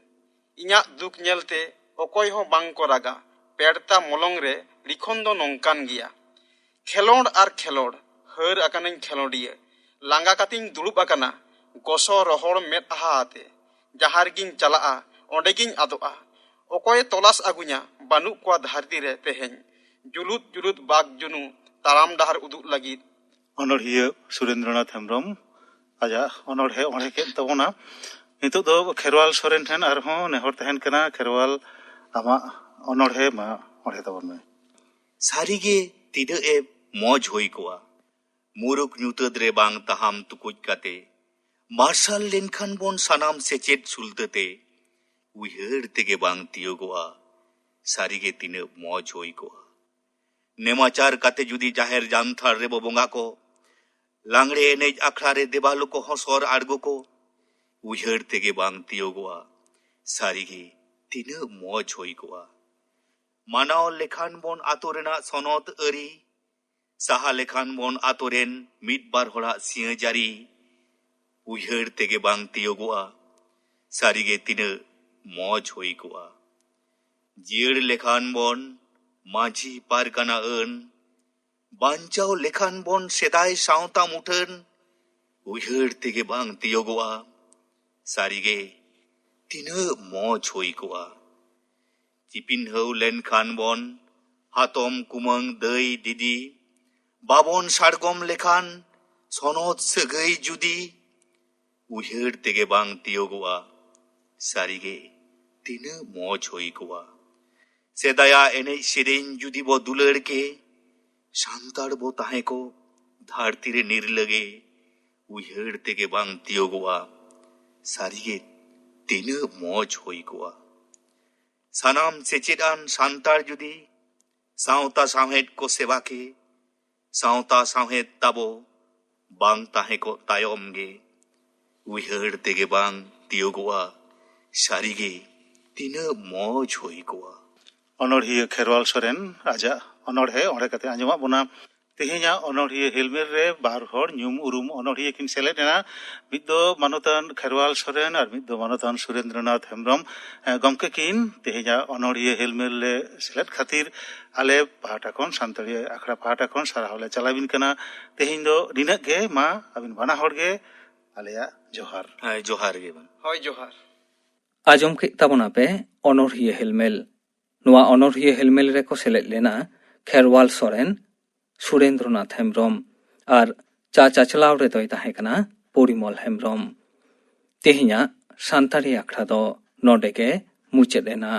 ᱤᱧᱟᱜ ᱫᱩᱠ ᱧᱮᱞᱛᱮ ᱚᱠᱚᱭ ᱦᱚᱸ ᱵᱟᱝ ᱠᱚ ᱨᱟᱜᱟ, ᱯᱮᱲᱛᱟ ᱢᱚᱞᱚᱝ ᱨᱮ ᱞᱤᱠᱷᱚᱱ ᱫᱚ ᱱᱚᱝᱠᱟᱱ ᱜᱮᱭᱟ᱾ ᱠᱷᱮᱞᱳᱸᱰ ᱟᱨ ᱠᱷᱮᱞᱳᱸᱰ, ᱦᱟᱹᱨ ᱟᱠᱟᱱᱟᱹᱧ ᱠᱷᱮᱞᱳᱸᱰᱤᱭᱟᱹ᱾ ᱞᱟᱸᱜᱟ ᱠᱟᱛᱮᱧ ᱫᱩᱲᱩᱵ ᱟᱠᱟᱱᱟ, ᱜᱚᱥᱚ ᱨᱚᱦᱚᱲ ᱢᱮᱫᱦᱟ ᱟᱛᱮ᱾ ᱡᱟᱦᱟᱸ ᱨᱮᱜᱤᱧ ᱪᱟᱞᱟᱜᱼᱟ, ᱚᱸᱰᱮ ᱜᱤᱧ ᱟᱫᱚᱜᱼᱟ᱾ ᱚᱠᱚᱭᱮ ᱛᱚᱞᱟᱥ ᱟᱹᱜᱩᱧᱟ, ᱵᱟᱹᱱᱩᱜ ᱠᱚᱣᱟ ᱫᱷᱟᱹᱨᱛᱤ ᱨᱮ ᱛᱮᱦᱮᱧ᱾ ᱡᱩᱞᱩᱫ ᱡᱩᱞᱩᱫ ᱵᱟᱜᱽ ᱡᱩᱱᱩ, ᱛᱟᱲᱟᱢ ᱰᱟᱦᱟᱨ ᱩᱫᱩᱜ ᱞᱟᱹᱜᱤᱫ᱾ ᱚᱱᱚᱬᱦᱤᱭᱟᱹ ᱥᱩᱨᱮᱱᱫᱨᱚᱱᱟᱛᱷ ᱦᱮᱢᱵᱨᱚᱢ ᱟᱡᱟᱜ ᱚᱱᱚᱬᱦᱮ ᱚᱬᱦᱮ ᱠᱮᱫ ᱛᱟᱵᱚᱱᱟ᱾ ᱱᱤᱛᱚᱜ ᱫᱚ ᱠᱷᱮᱨᱣᱟᱞ ᱥᱚᱨᱮᱱ ᱴᱷᱮᱱ ᱟᱨᱦᱚᱸ ᱱᱮᱦᱚᱨ ᱛᱟᱦᱮᱱ ᱠᱟᱱᱟ, ᱠᱷᱮᱨᱣᱟᱞ ᱟᱢᱟᱜ ᱚᱱᱚᱬᱦᱮ ᱢᱟ ᱚᱬᱦᱮ ᱛᱟᱵᱚᱱ ᱢᱮ᱾ ᱥᱟᱹᱨᱤᱜᱮ ᱛᱤᱱᱟᱹᱜ ᱮ ᱢᱚᱡᱽ ᱦᱩᱭ ᱠᱚᱜᱼᱟ, ᱢᱩᱨᱩᱠ ᱧᱩᱛᱟᱹᱛ ᱨᱮ ᱵᱟᱝ ᱛᱟᱦᱟᱢ ᱛᱩᱠᱩᱡ ᱠᱟᱛᱮ, ᱢᱟᱨᱥᱟᱞ ᱞᱮᱱᱠᱷᱟᱱ ᱵᱚᱱ ᱥᱟᱱᱟᱢ ᱥᱮᱪᱮᱫ ᱥᱩᱞᱛᱟᱹᱛᱮ, ᱩᱭᱦᱟᱹᱨ ᱛᱮᱜᱮ ᱵᱟᱝ ᱛᱤᱭᱳᱜᱚᱜᱼᱟ, ᱥᱟᱹᱨᱤᱜᱮ ᱛᱤᱱᱟᱹᱜ ᱢᱚᱡᱽ ᱦᱩᱭ ᱠᱚᱜᱼᱟ᱾ ᱱᱮᱢᱟᱪᱟᱨ ᱠᱟᱛᱮ ᱡᱩᱫᱤ ᱡᱟᱦᱮᱨ ᱡᱟᱱᱛᱷᱟᱲ ᱨᱮᱵᱚ ᱵᱚᱸᱜᱟ ᱠᱚ, ᱞᱟᱜᱽᱲᱮ ᱮᱱᱮᱡ ᱟᱠᱷᱲᱟ ᱨᱮ ᱫᱮᱵᱟᱞᱳ ᱠᱚ ᱦᱚᱸ ᱥᱚᱨ ᱟᱬᱜᱚ ᱠᱚ, ᱩᱭᱦᱟᱹᱨ ᱛᱮᱜᱮ ᱵᱟᱝ ᱛᱤᱭᱳᱜᱚᱜᱼᱟ, ᱥᱟᱹᱨᱤᱜᱮ ᱛᱤᱱᱟᱹᱜ ᱢᱚᱡᱽ ᱦᱩᱭ ᱠᱚᱜᱼᱟ᱾ ᱢᱟᱱᱟᱣ ᱞᱮᱠᱷᱟᱱ ᱵᱚᱱ ᱟᱛᱳ ᱨᱮᱱᱟᱜ ᱥᱚᱱᱚᱛ ᱟᱹᱨᱤ, ᱥᱟᱦᱟ ᱞᱮᱠᱷᱟᱱ ᱵᱚᱱ ᱟᱛᱳ ᱨᱮᱱ ᱢᱤᱫ ᱵᱟᱨ ᱦᱚᱲᱟᱜ ᱥᱤᱭᱟᱹ ᱡᱟᱹᱨᱤ, ᱩᱭᱦᱟᱹᱨ ᱛᱮᱜᱮ ᱵᱟᱝ ᱛᱤᱭᱳᱜᱚᱜᱼᱟ, ᱥᱟᱹᱨᱤᱜᱮ ᱛᱤᱱᱟᱹᱜ ᱢᱚᱡᱽ ᱦᱩᱭ ᱠᱚᱜᱼᱟ᱾ ᱡᱤᱭᱟᱹᱲ ᱞᱮᱠᱷᱟᱱ ᱵᱚᱱ ᱢᱟᱹᱡᱷᱤ ᱯᱟᱨᱜᱟᱱᱟ ᱟᱹᱱ, ᱵᱟᱧᱪᱟᱣ ᱞᱮᱠᱷᱟᱱ ᱵᱚᱱ ᱥᱮᱫᱟᱭ ᱥᱟᱶᱛᱟ ᱢᱩᱴᱷᱟᱹᱱ, ᱩᱭᱦᱟᱹᱨ ᱛᱮᱜᱮ ᱵᱟᱝ ᱛᱤᱭᱳᱜᱚᱜᱼᱟ, ᱥᱟᱹᱨᱤᱜᱮ ᱛᱤᱱᱟᱹᱜ ᱢᱚᱡᱽ ᱦᱩᱭ ᱠᱚᱜᱼᱟ᱾ ᱪᱤᱯᱤᱱᱦᱟᱹᱣ ᱞᱮᱱᱠᱷᱟᱱ ᱵᱚᱱ ᱦᱟᱛᱚᱢ ᱠᱩᱢᱟᱹᱝ ᱫᱟᱹᱭ ᱫᱤᱫᱤ, ᱵᱟᱵᱚᱱ ᱥᱟᱲᱜᱚᱢ ᱞᱮᱠᱷᱟᱱ ᱥᱚᱱᱚᱛ ᱥᱟᱹᱜᱟᱹᱭ ᱡᱩᱫᱤ, ᱩᱭᱦᱟᱹᱨ ᱛᱮᱜᱮ ᱵᱟᱝ ᱛᱤᱭᱳᱜᱚᱜᱼᱟ, ᱥᱟᱹᱨᱤᱜᱮ ᱛᱤᱱᱟᱹᱜ ᱢᱚᱡᱽ ᱦᱩᱭ ᱠᱚᱜᱼᱟ᱾ ᱥᱮᱫᱟᱭᱟᱜ ᱮᱱᱮᱡ ᱥᱮᱨᱮᱧ ᱡᱩᱫᱤ ᱵᱚ ᱫᱩᱞᱟᱹᱲ ᱠᱮ, ᱥᱟᱱᱛᱟᱲ ᱵᱚ ᱛᱟᱦᱮᱸ ᱠᱚ ᱫᱷᱟᱹᱨᱛᱤ ᱨᱮ ᱱᱤᱨᱞᱟᱹ ᱜᱮ, ᱩᱭᱦᱟᱹᱨ ᱛᱮᱜᱮ ᱵᱟᱝ ᱛᱤᱭᱳᱜᱚᱜᱼᱟ, ᱥᱟᱹᱨᱤᱜᱮ ᱛᱤᱱᱟᱹᱜ ᱢᱚᱡᱽ ᱦᱩᱭ ᱠᱚᱜᱼᱟ᱾ ᱥᱟᱱᱟᱢ ᱥᱮᱪᱮᱫ ᱟᱱ ᱥᱟᱱᱛᱟᱲ ᱡᱩᱫᱤ ᱥᱟᱶᱛᱟ ᱥᱟᱶᱦᱮᱫ ᱠᱚ ᱥᱮᱵᱟ ᱠᱮ, ᱥᱟᱶᱛᱟ ᱥᱟᱶᱦᱮᱫ ᱛᱟᱵᱚ ᱵᱟᱝ ᱛᱟᱦᱮᱸ ᱠᱚᱜ ᱛᱟᱭᱚᱢ ᱜᱮ, ᱩᱭᱦᱟᱹᱨ ᱛᱮᱜᱮ ᱵᱟᱝ ᱛᱤᱭᱳᱜᱚᱜᱼᱟ, ᱥᱟᱹᱨᱤᱜᱮ ᱛᱤᱱᱟᱹᱜ ᱢᱚᱡᱽ ᱦᱩᱭ ᱠᱚᱜᱼᱟ᱾ ᱚᱱᱚᱬᱦᱤᱭᱟᱹ ᱠᱷᱮᱨᱣᱟᱞ ᱥᱚᱨᱮᱱ ᱟᱡᱟᱜ ᱚᱱᱚᱬᱦᱮ ᱚᱸᱰᱮ ᱠᱟᱛᱮ ᱟᱸᱡᱚᱢᱟᱜ ᱵᱚᱱᱟ᱾ ᱛᱮᱦᱮᱧᱟᱜ ᱚᱱᱚᱬᱦᱤᱭᱟᱹ ᱦᱮᱞᱢᱮᱞ ᱨᱮ ᱵᱟᱨ ᱦᱚᱲ ᱧᱩᱢ ᱩᱨᱩᱢ ᱚᱱᱚᱬᱦᱤᱭᱟᱹ ᱠᱤᱱ ᱥᱮᱞᱮᱫ ᱮᱱᱟ᱾ ᱢᱤᱫ ᱫᱚ ᱢᱟᱱᱚᱛᱟᱱ ᱠᱷᱮᱨᱣᱟᱞ ᱥᱚᱨᱮᱱ ᱟᱨ ᱢᱤᱫ ᱫᱚ ᱢᱟᱱᱚᱛᱟᱱ ᱥᱩᱨᱮᱱᱫᱨᱚᱱᱟᱛᱷ ᱦᱮᱢᱵᱨᱚᱢ᱾ ᱮ, ᱜᱚᱢᱠᱮ ᱠᱤᱱ ᱛᱮᱦᱮᱧᱟᱜ ᱚᱱᱚᱬᱦᱤᱭᱟᱹ ᱦᱮᱞᱢᱮᱞ ᱨᱮ ᱥᱮᱞᱮᱫ ᱠᱷᱟᱹᱛᱤᱨ ᱟᱞᱮ ᱯᱟᱦᱴᱟ ᱠᱷᱚᱱ, ᱥᱟᱱᱛᱟᱲᱤ ᱟᱠᱷᱲᱟ ᱯᱟᱦᱴᱟ ᱠᱷᱚᱱ ᱥᱟᱨᱦᱟᱣ ᱞᱮ ᱪᱟᱞᱟᱵᱤᱱ ᱠᱟᱱᱟ᱾ ᱛᱮᱦᱮᱧ ᱫᱚ ᱱᱤᱱᱟᱹᱜ ᱜᱮ᱾ ᱢᱟ ᱟᱹᱵᱤᱱ ᱵᱟᱱᱟ ᱦᱚᱲ ᱜᱮ ᱟᱞᱮᱭᱟᱜ ᱡᱚᱦᱟᱨ᱾ ᱦᱳᱭ, ᱡᱚᱦᱟᱨ ᱜᱮ ᱵᱟᱝ᱾ ᱦᱳᱭ, ᱡᱚᱦᱟᱨ᱾ ᱟᱸᱡᱚᱢ ᱠᱮᱫ ᱛᱟᱵᱚᱱᱟᱯᱮ ᱚᱱᱚᱬᱦᱤᱭᱟᱹ ᱦᱮᱞᱢᱮᱞ᱾ ᱱᱚᱣᱟ ᱚᱱᱚᱬᱦᱤᱭᱟᱹ ᱦᱮᱞᱢᱮᱞ ᱨᱮᱠᱚ ᱥᱮᱞᱮᱫ ᱞᱮᱱᱟ ᱠᱷᱮᱨᱣᱟᱞ ᱥᱚᱨᱮᱱ, ᱥᱩᱨᱮᱱᱫᱨᱚᱱᱟᱛᱷ ᱦᱮᱢᱵᱨᱚᱢ ᱟᱨ ᱪᱟ ᱪᱟᱪᱞᱟᱣ ᱨᱮᱫᱚᱭ ᱛᱟᱦᱮᱸ ᱠᱟᱱᱟ ᱯᱚᱨᱤᱢᱚᱞ ᱦᱮᱢᱵᱨᱚᱢ᱾ ᱛᱮᱦᱮᱧᱟᱜ ᱥᱟᱱᱛᱟᱲᱤ ᱟᱠᱷᱲᱟ ᱫᱚ ᱱᱚᱰᱮ ᱜᱮ ᱢᱩᱪᱟᱹᱫ ᱮᱱᱟ᱾